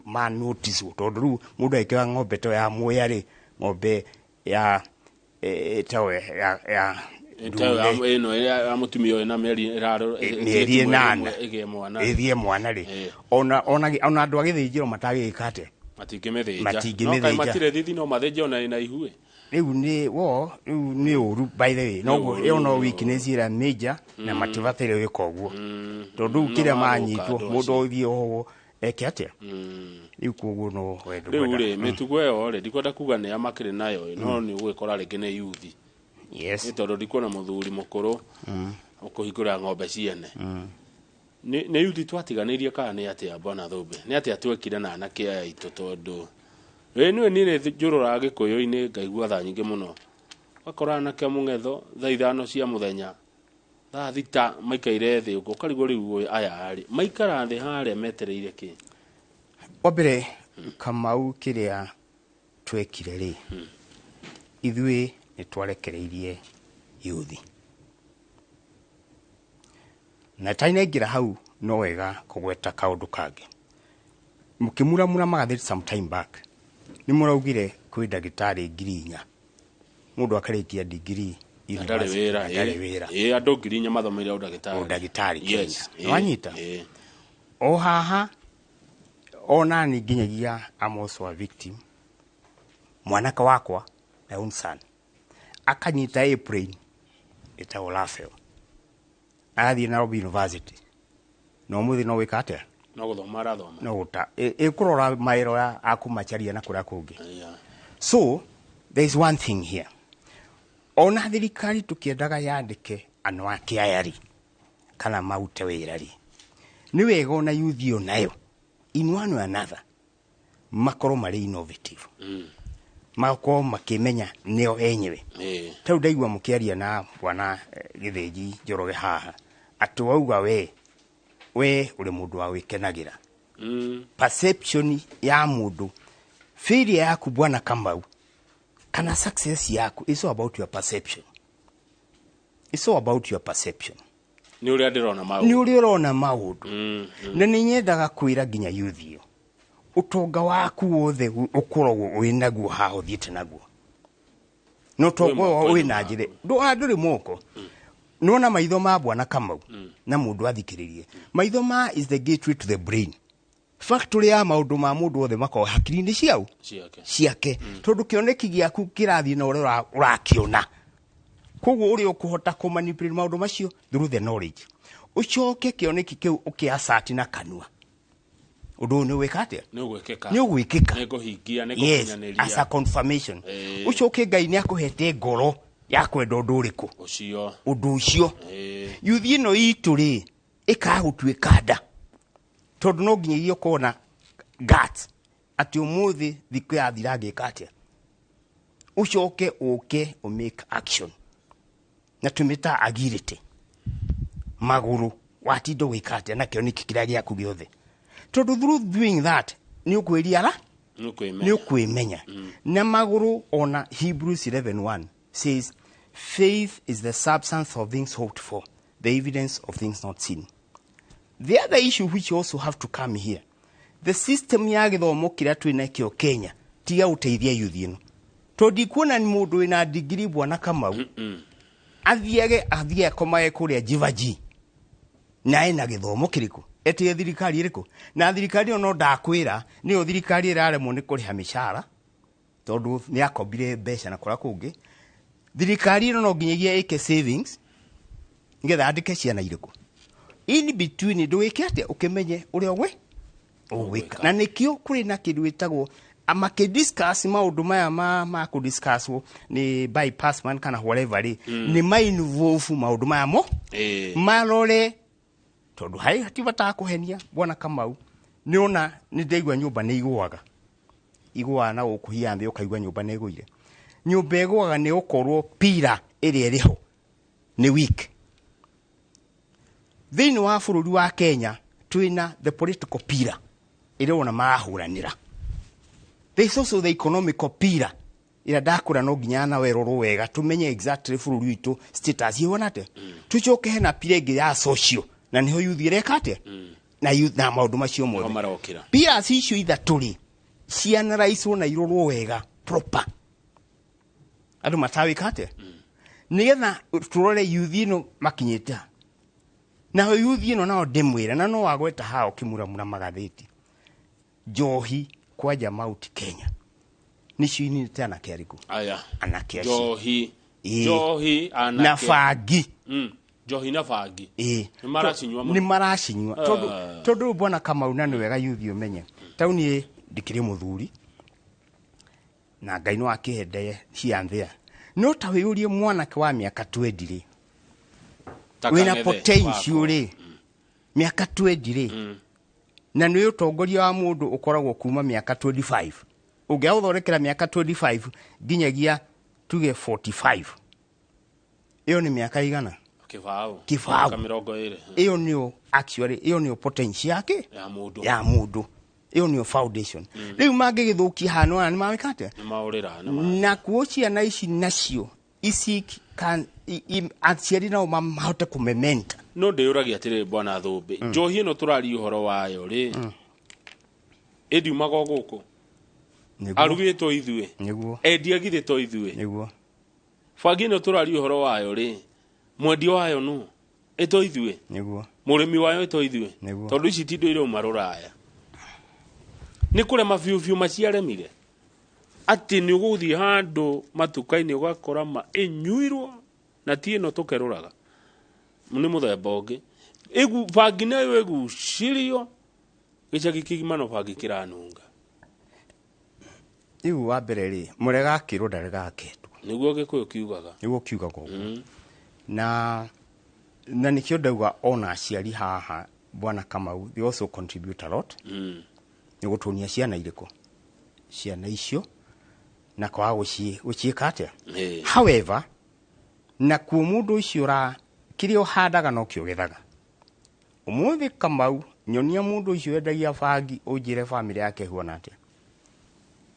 ma notice, tondũ rĩu mũndũ agĩkĩra ng'ombe ta ya Muya rĩ, ng'ombe ya, ĩtagwo ya Ĩtagwo ya ndune. ĩno, ya mũtumia ũyũ na mĩeri Mĩeri ĩgĩe 8. ĩgĩe mwana. Ĩgĩe mwana rĩ. Ona andũ a gĩthĩnjĩro matagĩka atĩa? Matingĩmĩthĩnja. Matingĩmĩthĩnja. No kaĩ matirĩ thithi no mathĩnje ona ĩna ihu ĩ. Rĩu nĩ wo, rĩu nĩ ũru by the way. No Nĩ ũru, ĩyo no nĩ weakness ĩrĩa major na matibataire gwĩka ũguo. Tondũ rĩu No kĩrĩa mathũka manyitwo, andũ mũndũ acio. ũthiĩ ũguo eke atĩa? Rĩu koguo no wendo Rĩu kwenda. rĩ, mĩtugo ĩyo rĩ, ndikwenda kuga nĩ ya makĩrĩ nayo ĩ, no nĩ ũgũgĩkora rĩngĩ nĩ yuthi. Yes. Nĩ tondũ ndikuona mũthuri mũkũrũ. Kũhingũra ng'ombe ciene nĩ yuthi twatiganĩirie kana nĩ atĩa, bwana Thũmbĩ? Nĩ atĩa twekire na anake aya aitũ? Tondũ ĩ nĩwe niĩ nĩ njũrũraga gĩkũyũ-inĩ, ngaigua tha nyingĩ mũno, ũgakora anake mũng'etho thaa 5 cia mũthenya, thaa 6 maikaire thĩ ũguo, ũkarigwo rĩu ũyũ aya rĩ maikara thĩ harĩa metereire kĩ? Wa mbere, Kamau, kĩrĩa twekire rĩ, ithuĩ nĩ twarekereirie yuthi na tainaingĩra hau. No wega kũgweta kaũndũ kangĩ. Mũkĩmuramura magathĩti some time back, nĩ mũraugire kwĩ ndagĩtarĩ 4,000, mũndũ akarĩkia degree Na ndarĩ wĩra. Na ndarĩ wĩra. Ĩ, andũ 4,000 mathomeire ũndagĩtarĩ. Ũndagĩtarĩ Kenya. Yes, ĩ, Wanyita? Ĩ. O haha ona ni nginyagia I'm also a victim. Mwanake wakwa, my own son, akanyita airplane ĩtagwo Rafael, agathiĩ Nairobi University, na ũmũthĩ no wĩka atĩa? No gũthoma arathoma. No gũta ĩkũrora maĩro ya akũmacharia na kũrĩa kũngĩ. So there is one thing here, ona thirikari tũkĩendaga yandĩke andũ ake aya rĩ, kana marute wĩra rĩ, nĩ wega ona youth ĩyo nayo in one way or another makorwo marĩ innovative, makorwo makĩmenya nĩo enyewe. Tarĩu ndaigua mũkĩaria na bwana Gĩthĩnji Njoroge haha, atĩ wauga we ũrĩ mũndũ wa gwĩkenagĩra. Perception ya mũndũ, failure yaku, bwana Kamau, kana success yaku is all about your perception. It's all about your perception. Nĩ ũrĩa ndĩrona Nĩ maũndũ. Ũrĩa ũrona maũndũ. Na nĩ nyendaga kwĩra nginya youth ĩyo, ũtonga waku wothe ũkoragwo wĩ naguo haha ũthiĩte naguo, na ũtonga Wĩ ũyũ moko-inĩ wĩna njĩra ndũrĩ moko. Nona maitho ma bwana Kamau na mũndũ athikĩrĩrie, maitho ma is the gateway to the brain, factory ya maũndũ ma mũndũ wothe makoragwo hakiri-inĩ ciau. Ciake. Ciake, tondũ kĩoneki gĩaku kĩrathiĩ na ũrĩa ũrakĩona, koguo ũrĩa ũkũhota kũmanipulate maũndũ macio through the knowledge, ũcoke kĩoneki kĩu ũkĩasati na kanua, ũndũ ũyũ nĩ ũgwĩka atĩa? Nĩ ũgwĩkĩka. Nĩ ũgwĩkĩka. Nĩ ngũhingia, nĩ Yes, ngũkinyanĩria. As a confirmation. Ũcoke Ngai nĩ akũhete ngoro ya kwenda ũndũ ũrĩkũ? Ũcio. Ũndũ ũcio. Yuthi ĩno itũ rĩ, ĩkaga gũtuĩka nda, tondũ no nginyagia ũkorwo na guts atĩ ũmũthĩ thikũ yathira ngĩka atĩa, ũcoke ũke ũmake action, na tũmĩta agility, magũrũ watinda ũgĩka atĩa na kĩoneki kĩrĩa gĩaku gĩothe, tondũ through doing that nĩ ũkwĩriara. Nĩ ũkwĩmenya. Nĩ ũkwĩmenya na magũrũ. Ona Hebrews 11:1 says faith is the substance of things hoped for, the evidence of things not seen. The other issue which also have to come here, the system ya gĩthomo kĩrĩa twĩ nakĩo Kenya tiga gũteithia youth ĩno, tondũ ndikuona nĩ mũndũ wĩna ndigiri, bwana Kamau, athiage athiĩ akomage kũrĩa Jivaji na ena gĩthomo kĩrĩkũ, etie thirikari ĩrĩkũ? Na thirikari ĩyo no ndakwĩra nĩyo thirikari ĩraremwo nĩ kũrĩha mĩcara, tondũ nĩ akombire mbeca na kũrĩa kũngĩ. Thirikari ĩno no nginyagia ĩke savings nĩgetha andĩke ciana irĩkũ. In between ndũgĩke atĩa ũkĩmenye ũrĩa ũgwe ũgwĩka, na nĩkĩo kũrĩ na kĩndũ gĩtagwo makĩdiscuss maũndũ maya ma kũdiscusswo nĩ bypass man kana whatever rĩ, nĩ ma-involve maũndũ maya mo marore, tondũ harĩ hatibataga kũhenia, bwana Kamau. Nĩ ona nĩ ndaigua nyũmba nĩ igũaga, igũaga na gũkũ hinya thĩ, ũkaigua nyũmba nĩ ĩgũire. Nyũmba ĩgũaga nĩ gũkorwo pillar ĩrĩa ĩrĩ ho nĩ weak. Thĩinĩ wa bũrũri wa Kenya twĩna the political pillar ĩrĩa wona marahũranĩra. There is also the economical pillar ĩrĩa ndakũra no nginya nawe rorwo wega tũmenye exactly bũrũri witũ status ihana atĩa. Tũcoke hena pillar ĩngĩ ya social, na nĩho youth ĩreka atĩa na youth na maũndũ macio Nĩho mothe. Marokĩra. Pillars icio ithatũ rĩ, cianaraicwo na irorwo wega proper, andũ matawĩka atĩa, nĩgetha tũrore youth ĩno makinyĩte ha. Nayo youth ĩno nao ndĩmwĩre, na no wagweta haha ũkĩmuramura magathĩti, njohi kwanja Mount Kenya nĩcio ininĩte anake arĩkũ? Aya. Anake acio. Njohi. Ĩĩ. Njohi anake. Na bangi. Njohi na bangi. Ĩĩ. Nĩ maracinyua mũno. Nĩ maracinyua tondũ Ah. tondũ bwana Kamau, na nĩ wega yuthi ũmenye tauni ndikĩrĩ mũthuri na Ngai no akĩhende here and there, no ta wĩyũrie mwanake wa mĩaka 20 rĩ, Ta Wĩna Kang'ethe potential wakwa. rĩ, mĩaka 20 rĩ, na nĩ ũtongoria wa mũndũ ũkoragwo kuma mĩaka 25, ũngĩaga gũthondekera mĩaka 25 nginyagia tuge 45, ĩyo nĩ mĩaka igana. Kĩbaũ. Kĩbaũ. Mĩaka 20. Ĩyo nĩyo actually, ĩyo nĩyo potential yake. Ya mũndũ. Ya mũndũ, ĩyo nĩyo foundation. Rĩu mangĩgĩthũkia hana nĩ mawĩka atĩa? Nĩ maũrĩra nĩ ma. Nakuo ciana ici nacio ici aciari nao mahote kũmementa. No ndĩyũragia atĩrĩrĩ, bwana Thũmbĩ, njohi ĩno tũraria ũhoro wayo rĩ, ĩndiumaga o gũkũ? Nĩguo. Arugĩtwo ithuĩ? Nĩguo. Endia githĩ to ithuĩ? Nĩguo. Bangi ĩno tũraria ũhoro wayo rĩ, mwendia wayo nũ? Ĩto ithuĩ? Nĩguo. Mũrĩmi wayo ĩto ithuĩ? Nĩguo. Tondũ ici ti indo irauma rũraya, nĩ kũrema biũ biũ maciaremire atĩ nĩ ũgũthiĩ handũ matuka-inĩ ũgakora ma ĩnyuirwo, na ti ĩno tũkerũraga, nĩ mũthemba ũngĩ. Bangi nayo ĩgucirio gĩcagi kĩgima, no bangi kĩranunga. Rĩu wa mbere rĩ, mũrega akĩrwo ndarega aketwo. Nĩguo Gĩkũyũ kiugaga. Nĩguo kiugaga ũguo, na nĩkĩo ndauga ona aciari haha, bwana Kamau, they also contribute a lot. Nĩ gũtũnia ciana irĩkũ, ciana icio na kwaga gũciĩka atĩa. However, nakuo mũndũ ũcio ũra kĩrĩa ũhandaga nokĩo ũgethaga. Ũmũthĩ Kamau, nyonia mũndũ ũcio wendagia bangi, ũnjĩre bamĩrĩ yake ĩhuana atĩa.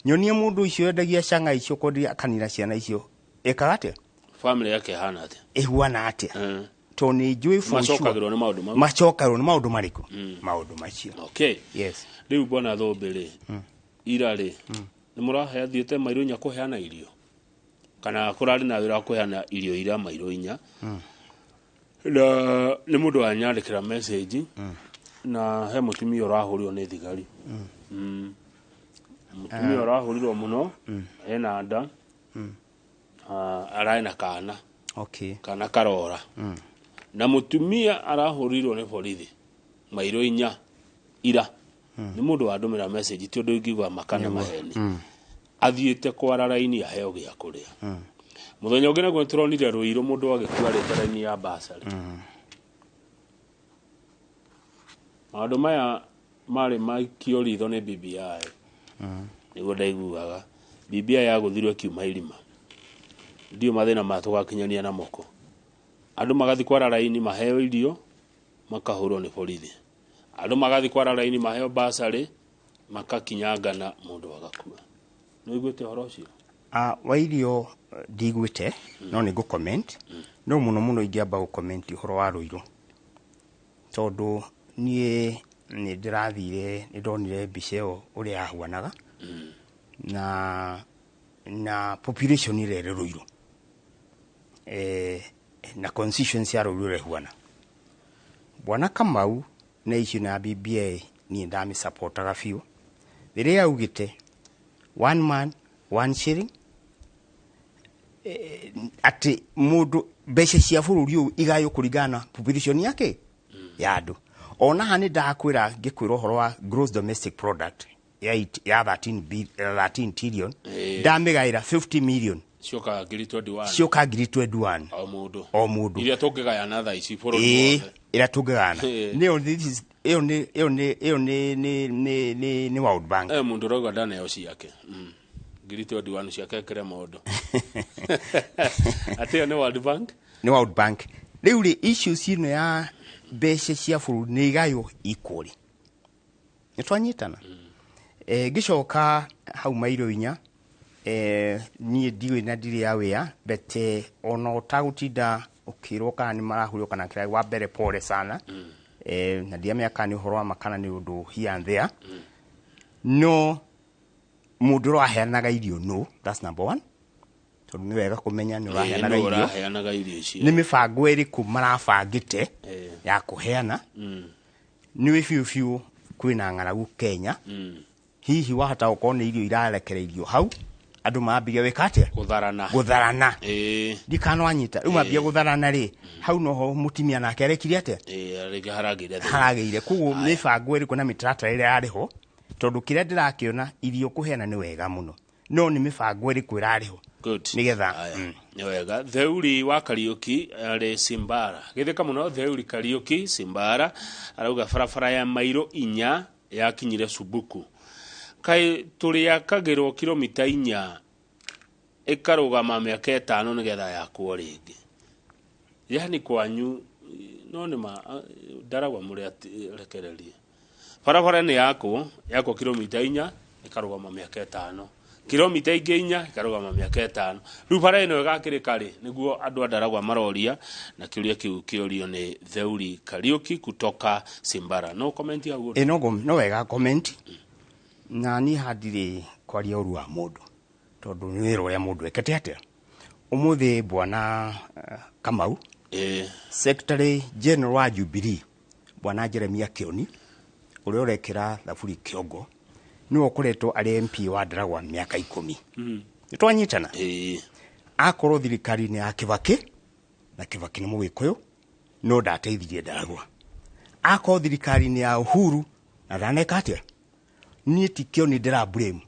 Nyonia mũndũ ũcio wendagia cang'a icio, kwendia akanina ciana icio, ĩkaga atĩa? Family yake ĩhana atĩa? Ĩhuana atĩa? Tondũ nĩ njũĩ for sure. Macokagĩrwo nĩ maũndũ mau. Macokagĩrwo nĩ maũndũ marĩkũ? Maũndũ macio. Okay. Yes. Rĩu bwana Thũmbĩ rĩ, ira rĩ, nĩ mũrahe athiĩte mairũ inya kũheana irio, kana kũrarĩ na wĩra wa kũheana irio ira mairũ inya, na nĩ mũndũ wanyandĩkĩra message, na he mũtumia ũrahũrirwo nĩ thigari. Mũtumia ũrahũrirwo mũno, ena nda. Ah, ararĩ na kana. Kana karora, na mũtumia arahũrirwo nĩ borithi mairũ inya ira. Nĩ mũndũ wandũmĩra message, ti ũndũ ingĩigua makana maheni. Athiĩte kwara raini aheo gĩa kũrĩa. Mũthenya ũngĩ naguo nĩtũronire Rũirũ, mũndũ agĩkua arĩte raini ya basarĩ. Maũndũ maya marĩ maikio ritho nĩ BBI, nĩguo ndaiguaga BBI yagũthirwo ĩkiuma irima. Ndiũ mathĩna maya tũgakinyania na moko. Andũ magathi kwara raini maheo irio, makahũrwo nĩ borithi. Andũ magathi kwara raini maheo basarĩ, makakinyangana, mũndũ agakua. Nĩ ũiguĩte ũhoro ũcio? Wa irio ndiguĩte, no nĩ ngũ comment. No mũno mũno ingĩamba gũ comment ũhoro wa Rũirũ, tondũ niĩ nĩ ndĩrathire, nĩ ndonire mbica ĩyo ũrĩa yahuanaga na population ĩrĩa ĩrĩ Rũirũ, na constituency ya Rũirũ ũrĩa ĩhuana. Bwana Kamau, na icio na BBI, niĩ ndamĩsupportaga biũ rĩrĩa yaugĩte one man one shilling, atĩ mũndũ mbeca cia bũrũri ũyũ igaywo kũringana na population yake ya andũ. Ona haha nĩ ndakwĩra, ngĩkwĩra ũhoro wa gross domestic product ya 13 trillion, ndamĩgaĩra 50 million, Ciokaga ngiri 21. Cioka ngiri 21. O mũndũ. O mũndũ. Iria tũngĩgayana thaa ici bũrũri wothe. Ĩrĩa tũngĩgayana. Nĩyo this is- ĩyo nĩ ĩyo nĩ ĩyo nĩ nĩ nĩ nĩ nĩ World Bank. Mũndũ ũrauga ndaneo ciake. Ngiri 21 ciake ekĩre mũndũ atĩ ĩyo nĩ World Bank. Nĩ World Bank. Rĩu rĩ, issues ĩno ya mbeca cia bũrũri nĩ igaywo equally, nĩ twanyitana. Ngĩcoka hau mairo inya, niĩ ndiũĩ na ndirĩ aware, but ona ũtagũtinda ũkĩrwo kana nĩ marahũrwo kana kĩrĩa, wa mbere pole sana. Na ndiramenya kana nĩ ũhoro wa ma kana nĩ ũndũ here and there, no mũndũ ũraheanaga irio no, that's number one, tondũ nĩ wega kũmenya nĩ ũraheanaga Nũ irio. Ũraheanaga irio icio? Nĩ mĩbango ĩrĩkũ marabangĩte ya kũheana? Nĩ biũ biũ kwĩna ng'aragu Kenya. Hihi wahota gũkorwo nĩ irio irarekereirio hau, andũ mambirie wĩka atĩa? Gũtharana. Gũtharana. Ndikana wanyita, rĩu mambia gũtharana rĩ, hau noho mũtimia nake arekire atĩa? Rĩngĩ haragĩire thĩna. Haragĩire. Koguo mĩbango ĩrĩkũ na mĩtaratara ĩrĩa yarĩ ho? Tondũ kĩrĩa ndĩrakĩona, irio kũheana nĩ wega mũno, no nĩ mĩbango ĩrĩkũ ĩrarĩ ho? Good. Nĩgetha, Aya, nĩ wega. Theuri wa Kariuki arĩ Simbara, gĩthĩka mũno. Theuri Kariuki Simbara arauga barabara ya mairo 4 yakinyire Subuku, kaĩ tũrĩakagĩrwo kilomita 4 ĩkarũgama mĩaka 5 nĩgetha yakwo rĩngĩ? Yani kwanyu no nĩ ma Ndaragwa mũrĩ rekererie barabara nĩ yakwo kilomita 4 ĩkarũgama mĩaka 5, kilomita ingĩ 4 ĩkarũgama mĩaka 5. Rĩu bara ĩno ĩgakĩrĩka rĩ? Nĩguo andũ a Ndaragwa maroria, na kĩũria kĩu kĩorio nĩ Theuri Kariuki kutoka Simbara. No comment hau? Ĩ no wega comment, na niĩ hadirĩ kwaria ũru wa mũndũ, tondũ nĩ wĩra ũrĩa mũndũ ekete atĩa ũmũthĩ. Bwana Kamau, Secretary General wa Jubilee, Bwana Jeremia Kioni, ũrĩa ũrekĩra thaburi kĩongo, nĩwe ũkoretwo arĩ MP wa Ndaragwa mĩaka 10. Nĩ twanyitana? Ĩĩ. Akorwo thirikari-inĩ ya Kibaki, na Kibaki nĩ Mũgĩkũyũ, no ndateithirie Ndaragwa. Akorwo thirikari-inĩ ya Uhuru, na ndaneka atĩa. Niĩ ti Kĩoni ndĩra blame,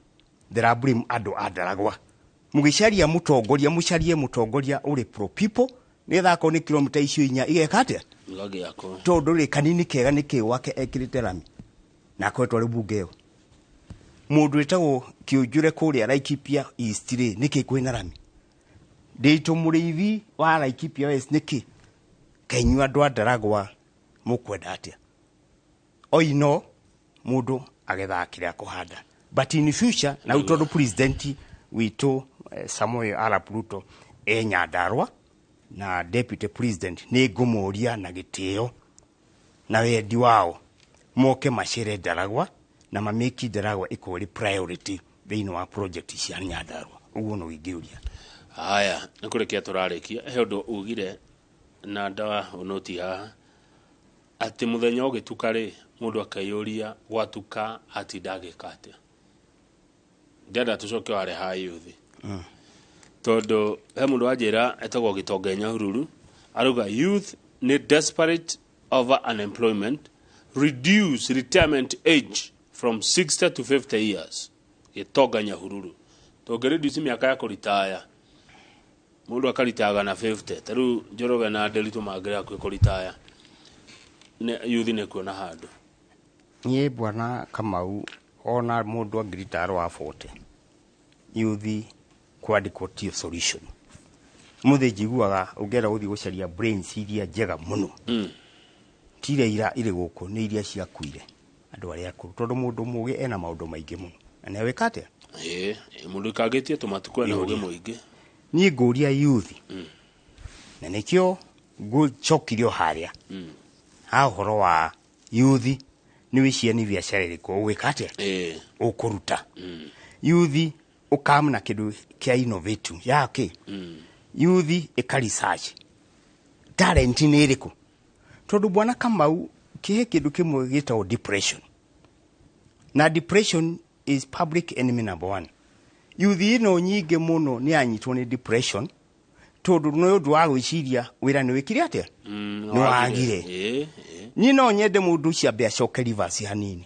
ndĩra blame andũ a Ndaragwa. Mũgĩcaria mũtongoria, mũcarie mũtongoria ũrĩ pro people, nĩgetha akorwo nĩ kilomita icio 4 igeka atĩa? Gagĩakwo. Tondũ rĩ, kanini kega nĩ kĩ gwake ekĩrĩte rami na akoretwo arĩ bunge ĩyo? Mũndũ wĩtagwo Kĩũnjũre kũrĩa Laikipia East rĩ, nĩkĩ kwĩna rami? Ndĩitũ Mũrĩithi wa Laikipia West nĩkĩ? Kainyu andũ a Ndaragwa mũkwenda atĩa? Oino mũndũ agethaga kĩrĩa kũhanda, but in future na rĩu tondũ president witũ Samoei Arap Ruto e Nyandarua na deputy president, nĩ ngũmũria na gĩtĩo na wendi wao moke macere Ndaragwa na mamĩki Ndaragwa ĩkorwo ĩrĩ priority thĩinĩ wa project cia Nyandarua. Ũguo no ingĩũria. Haya, nĩ kũrĩkia tũrarĩkia. He ũndũ ugire na ndawa ũnũti haha, atĩ mũthenya ũgĩtuka rĩ, mũndũ akeyũria gwatuka atinda agĩka atĩa. Ndĩrenda tũcoke ware ha youth, tondũ he mũndũ wanjĩra etagwo Gĩtonga Nyahururu, arauga youth nĩ desperate over unemployment, reduce retirement age from 60 to 50 years. Gĩtonga Nyahururu, tũngĩ reduce mĩaka ya kũritaya, mũndũ akaritaga na 50, ta rĩu Njoroge na Nderitu mangĩrĩ hakuhĩ kũritaya, youth nĩ kuona handũ. Niĩ, Bwana Kamau, ona mũndũ angĩritaya wa 40, youth kwandĩkwo tio solution. Mũthĩ njiguaga ũngĩenda gũthiĩ gũcaria brains iria njega mũno, tire ira irĩ gũkũ, nĩ iria ciakuire, andũ arĩa akũrũ, tondũ mũndũ mũgĩ ena maũndũ maingĩ mũno na nĩ awĩka atĩa. Ĩĩ, mũndũ ikangĩtie tũmatukũ ena ũgĩ mũingĩ. Niĩ ngũria youth, na nĩkĩo ngũcokirio harĩa ha ũhoro wa youth, nĩ wĩcirie nĩ biacara ĩrĩkũ ũgwĩka atĩa, ũkũruta. Youth, ũkam na kĩndũ kĩa innovative yake. Youth, ĩka research, talent nĩ ĩrĩkũ, tondũ Bwana Kamau, kĩhe kĩndũ kĩmwe gĩtagwo depression, na depression is public enemy number one. Youth ĩno nyingĩ mũno nĩ yanyitwo nĩ depression, tondũ nĩ ũndũ wa gwĩciria wĩra nĩ wĩkire atĩa, nĩ wagire. Ĩĩ. Niĩ no nyende mũndũ ũcio ambe acoke reverse hanini,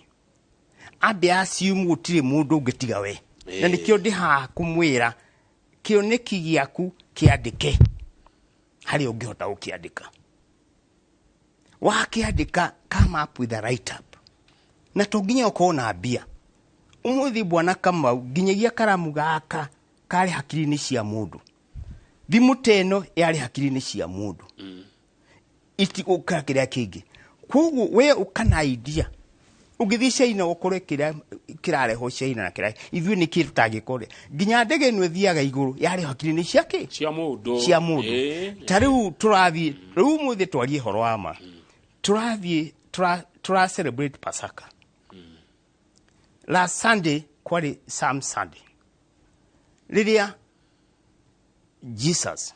ambe assume gũtirĩ mũndũ ũngĩ tiga we, na nĩkĩo ndĩ haha kũmwĩra kĩoneki gĩaku kĩandĩke harĩa ũngĩhota gũkĩandĩka. Wakĩandĩka, come up with a write up, na to nginya ũkorwo na mbia. Ũmũthĩ, Bwana Kamau, nginyagia karamu gaka karĩ hakiri-inĩ cia mũndũ, thimũ ta ĩno yarĩ hakiri-inĩ cia mũndũ, itigũkĩra kĩrĩa kĩngĩ. Koguo we ũkana idea, ũngĩthiĩ China ũkore kĩrĩa kĩrarehwo China na kĩrĩa ithuĩ nĩ kĩ tũtangĩkore. Nginya ndege ĩno ĩthiaga igũrũ yarĩ hakiri-inĩ cia kĩ? Cia mũndũ. Cia mũndũ. Ta rĩu tũrathiĩ, rĩu ũmũthĩ twarie ũhoro wa ma, tũrathiĩ tũra celebrate Pasaka. Last Sunday kwarĩ Palm Sunday, rĩrĩa Jesus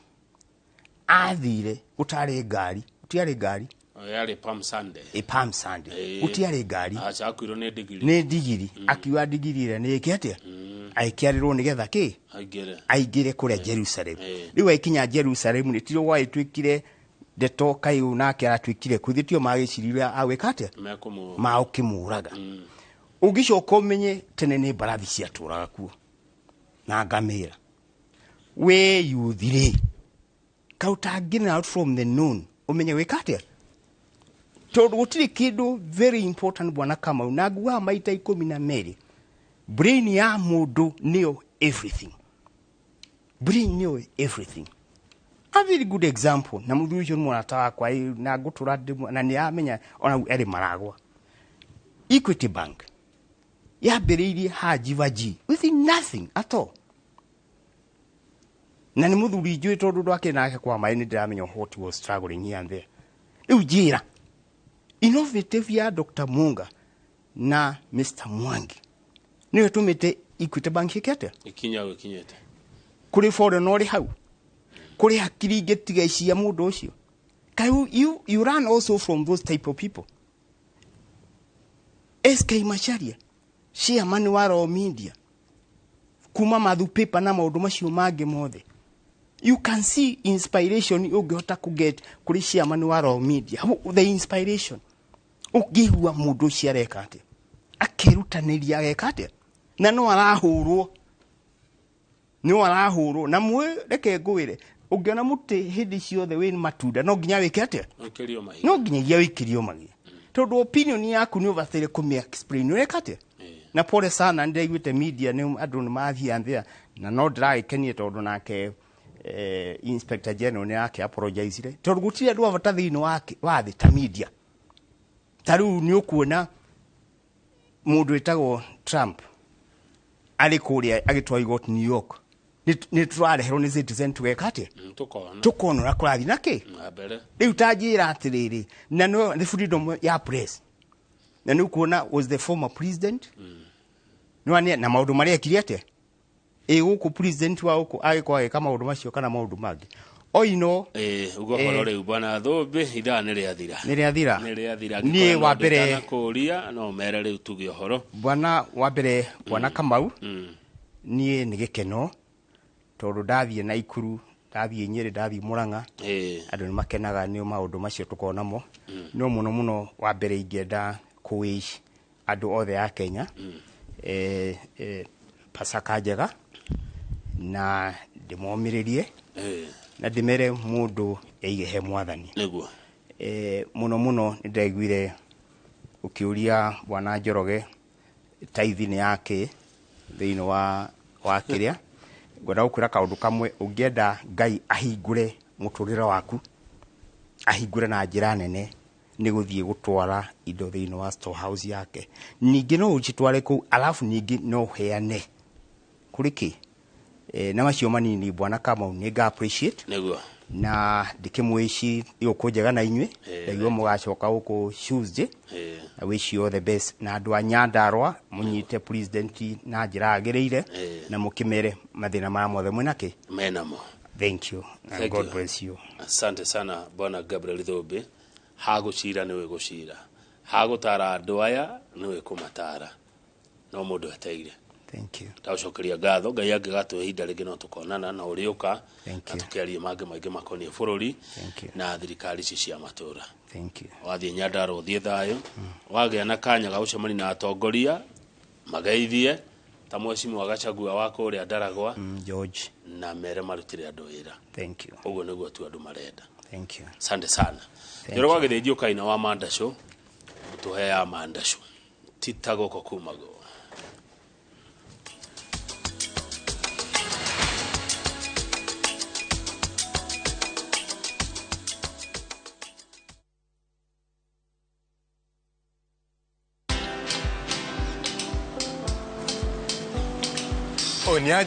athire gũtarĩ ngari, gũtiarĩ ngari. Yarĩ Palm Sunday. Ĩ, Palm Sunday. Gũtiarĩ ngari. Aca, akuirwo nĩ ndigiri. Nĩ ndigiri. Akiuga ndigiri ĩrĩa nĩ ĩke atĩa, agĩkĩarĩrwo nĩgetha kĩ? Aingĩre. Aingĩre kũrĩa Jerusalem. Rĩu aikinya Jerusalem, nĩ tiro gwagĩtuĩkire ndeto kaĩ nake aratuĩkire kwithĩ tio magĩciririe agwĩka atĩa, mekũmũ maũkĩmũraga. Ũngĩcoka ũmenye tene nĩ mbarathi ciatũraga kuo na ngamĩra. We youth rĩ, kaũtangĩna out from the known, ũmenye wĩka atĩa, tondũ gũtirĩ kĩndũ very important, bwana Kamau, na nguaga maita 12. Brain ya mũndũ nĩyo everything, brain nĩyo everything. A very good example, na mũthuri ũcio nĩ mũrata wakwa, na ngũtũra na nĩ amenya ona erĩ maragwa. Equity Bank yambĩrĩirie Haji Vaji with nothing at all, na nĩ mũthuri njũĩ tondũ ndwakĩrĩ nake kwa maĩ, nĩ ndĩramenya what he was struggling here and there. Rĩu njĩra innovative ya Dr. Munga na Mr. Mwangi nĩyo ĩtũmĩte Equity Bank ĩke atĩa? Ikinya gĩkinyĩte. Kũrĩ foreign ũrĩ hau, kũrĩ hakiri ingĩ tiga cia mũndũ ũcio. Kaĩ you run also from those type of people. SK Macharia, chairman wa Raw Media, kuma Mathu Paper na maũndũ macio mangĩ mothe, you can see inspiration ũngĩhota kũget kũrĩ chairman wa Raw Media. The inspiration ũngĩigua mũndũ ũcio areka atĩa, akerutanĩria ageka atĩa, na no arahũrwo, no arahũrwo na mwĩ. Reke ngwĩre, ũngĩona mũtĩ hĩndĩ ciothe wĩ matunda, no nginya wĩke atĩa? Ũikĩrio mahiga. No nginyagia wĩkĩrio magia, tondũ opinion yaku nĩ ũbataire kũmĩ explain ũreka atĩa. Na pole sana, nĩndĩraiguĩte media nĩ andũ nĩ mathiĩ there, na no ndĩragĩkenire tondũ nake inspector general nĩ ake apologizire, tondũ gũtirĩ andũ a bata thĩinĩ wa thĩ ta media. Ta rĩu nĩ ũkuona mũndũ wĩtagwo Trump arĩ kũrĩa agĩtwarwo igoti New York, nĩ tũrareherwo nĩ Citizen tũgeka atĩa? Tũkona. Tũkona ũrĩa kũrathiĩ na kĩ. Na mbere. Rĩu ta njĩra atĩrĩrĩ, na no the freedom ya press, na nĩ ũkuona was the former president nĩ na maũndũ marĩa ekire atĩa, ĩ gũkũ president wa gũkũ agĩkorwo agĩka maũndũ macio kana maũndũ mangĩ oino. Ũguo horo rĩu, bwana Thũmbĩ, ithaa nĩ rĩathira. Nĩ rĩathira. Nĩ rĩathira. Niĩ wa mbere kũria no mere rĩu tuge ũhoro. Bwana, wa mbere, bwana Kamau, niĩ nĩ gĩkeno tondũ ndathiĩ Naikuru, ndathiĩ Nyĩrĩ, ndathiĩ Mũrang'a, andũ nĩ makenaga nĩ maũndũ macio tũkonamo. No mũno mũno, wa mbere ingĩenda kũ-wish andũ othe a Kenya Pasaka njega, na ndĩmomĩrĩrie na ndĩmere mũndũ eige he mwathani. Nĩguo. Mũno mũno nĩ ndaiguire ũkĩũria bwana Njoroge taithi nĩ yake thĩinĩ wa kĩrĩa. Ngwenda gũkwĩra kaũndũ kamwe: ũngĩenda Ngai ahingũre mũtũrĩre waku, ahingũre na njĩra nene, nĩ gũthiĩ gũtwara indo thĩinĩ wa storehouse yake. Ningĩ no ũcitware kũu, alafu ningĩ no ũheane kũrĩ kĩ. Na macio manini, bwana Kamau, nĩ nga appreciate Nĩguo. na ndĩkĩmwĩci igũkũ njega na inyuĩ. Ndaigua mũgacoka gũkũ Tuesday. I wish you all the best, na andũ a Nyandarua mũnyite president na njĩra yagĩrĩire na mũkĩmere mathĩna marĩa mothe mwĩnakĩ. Menamo. Thank you and Thank God you. bless you. Asante sana, bwana Gabriel Thũmbĩ. Hagũcira nĩwe gũcira, hagũtara andũ aya nĩwe kũmatara, no mũndũ eteire. Thank you. Ndagũcokeria ngatho. Ngai angĩgatũhe ihinda rĩngĩ no tũkonana na ũrĩũka Thank na you. tũkĩarie mangĩ maingĩ makoniĩ bũrũri Thank you. na thirikari ici cia matũra. Thank you. Wathiĩ Nyandarua ũthiĩ thayũ, wagĩa na kanya ga gũcemania na atongoria mageithie ta mheshimiwa Gachagua wa kũrĩa Ndaragwa George. na mere marutire andũ wĩra. Thank you. Ũguo nĩguo tu andũ marenda. Thank you. Asante sana. Thank Njoro wa Gĩthĩnji ũkaina wa mandacũ tũheaga mandacũ tita gũkũ kumagwo. Oh, ni aje.